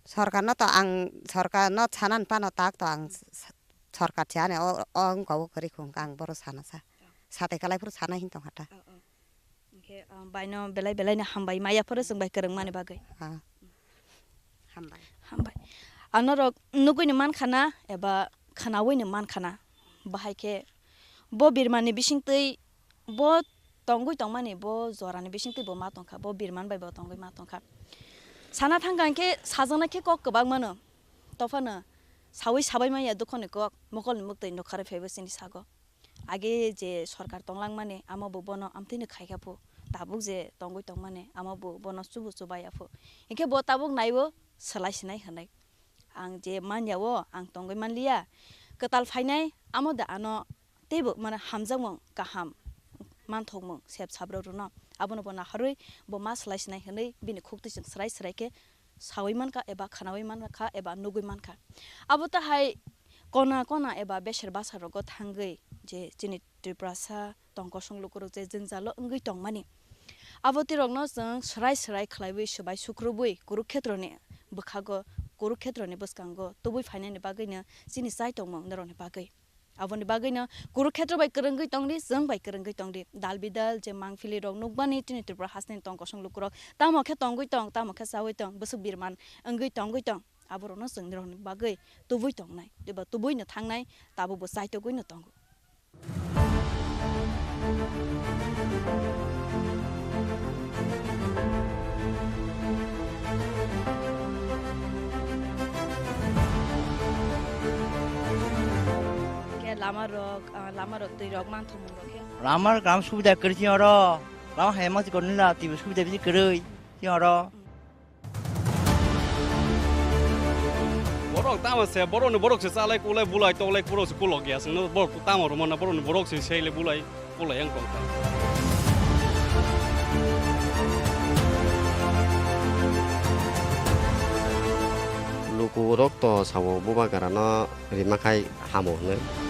Sorkarno to ang, sorkarno sanani phano tak to ang s-, s-, sorkar se ani o, o wngkha o kwrwi khung ang bohrok sana sa. Satai kwlai phuru sana hin tongkha ta. Oh, oh. Hinkhe, ah, baino belai belai no hambai maya phuru chwng bai kwrwngmani bagwi. Ah. Hambai. Hambai. Ang norok nugwino mankha na eba khwnawino mankha na? Bahai khe bo birmani bisingtwi bo tongwi tongmani, bo jorani bisingtwi bo ma tongkha, bo birman bai bo tongwi ma tongkha. Sana thangkha hinkhe sajaknai khe kok kwbang mano. Tophano sawi sabai manya dukhoni kok, mokolni muktwi nukharwi phaibo chini sago. Age je sorkar tonglangmani, amo bo bono amtwino khaikha phu, tabuk je tongwi tongmani, amo bo bono chubu chubaya phu. Hinkhe bo tabuk naibo swlai sinai hinwi. Ang je manya o ang tongwi manliya, kwtal phainai, amo de ano teibo mane hamjakmung kaham manthokmung sep sabrok rwno. Abono bo naharwi bo ma swlai sinai hinwi bini khuktwi chwng swrai swrai khe sawi mankha eba khwnawi mankha eba nugwi mankha. Abo ta hai kona kona eba beser basa rogo thangwi je chini Tiprasa tong kosong lukurok je jwngjalo wngwi tongmani. Abo twi rokno chwng swrai swrai khlaiwi swbai sukrubwi Kurukhetroni bwkhago, Kurukhetroni bwskango tubui phainani bagwino chini chai tongmung norokni bagwi. Aboni bagwino Kurukhetro bai kwrwngwi tongdi, chwng bai kwrwngwi tongdi. Dal bidal je mangpili rok nukmani chini Tripura hasteni tong kosong lukurok tamo khe tongwi tong, tamo khe chawi tong, bwswk birman wngwi tongwi tong. Aborokno chwng rokni bagwi tubui tongnai, eba tubuino thangnai, tabukbo chaitogwino tongo. Khe lama rok, ah, lama rok twi rok manthokmung rok khe? Lama gram subida kwrwi chini oro. Lama hai ma chikon nila twi subida bisi kwrwi chini oro. Borok tamo se, borokni borok se chalai kulai bulai toklai borok se kulok ya, sino borok tamo rwmana borokni borok se seile bulai kulai yang tongkha. Lukurok to sabo bubagrano rima khai hamo hwnwi.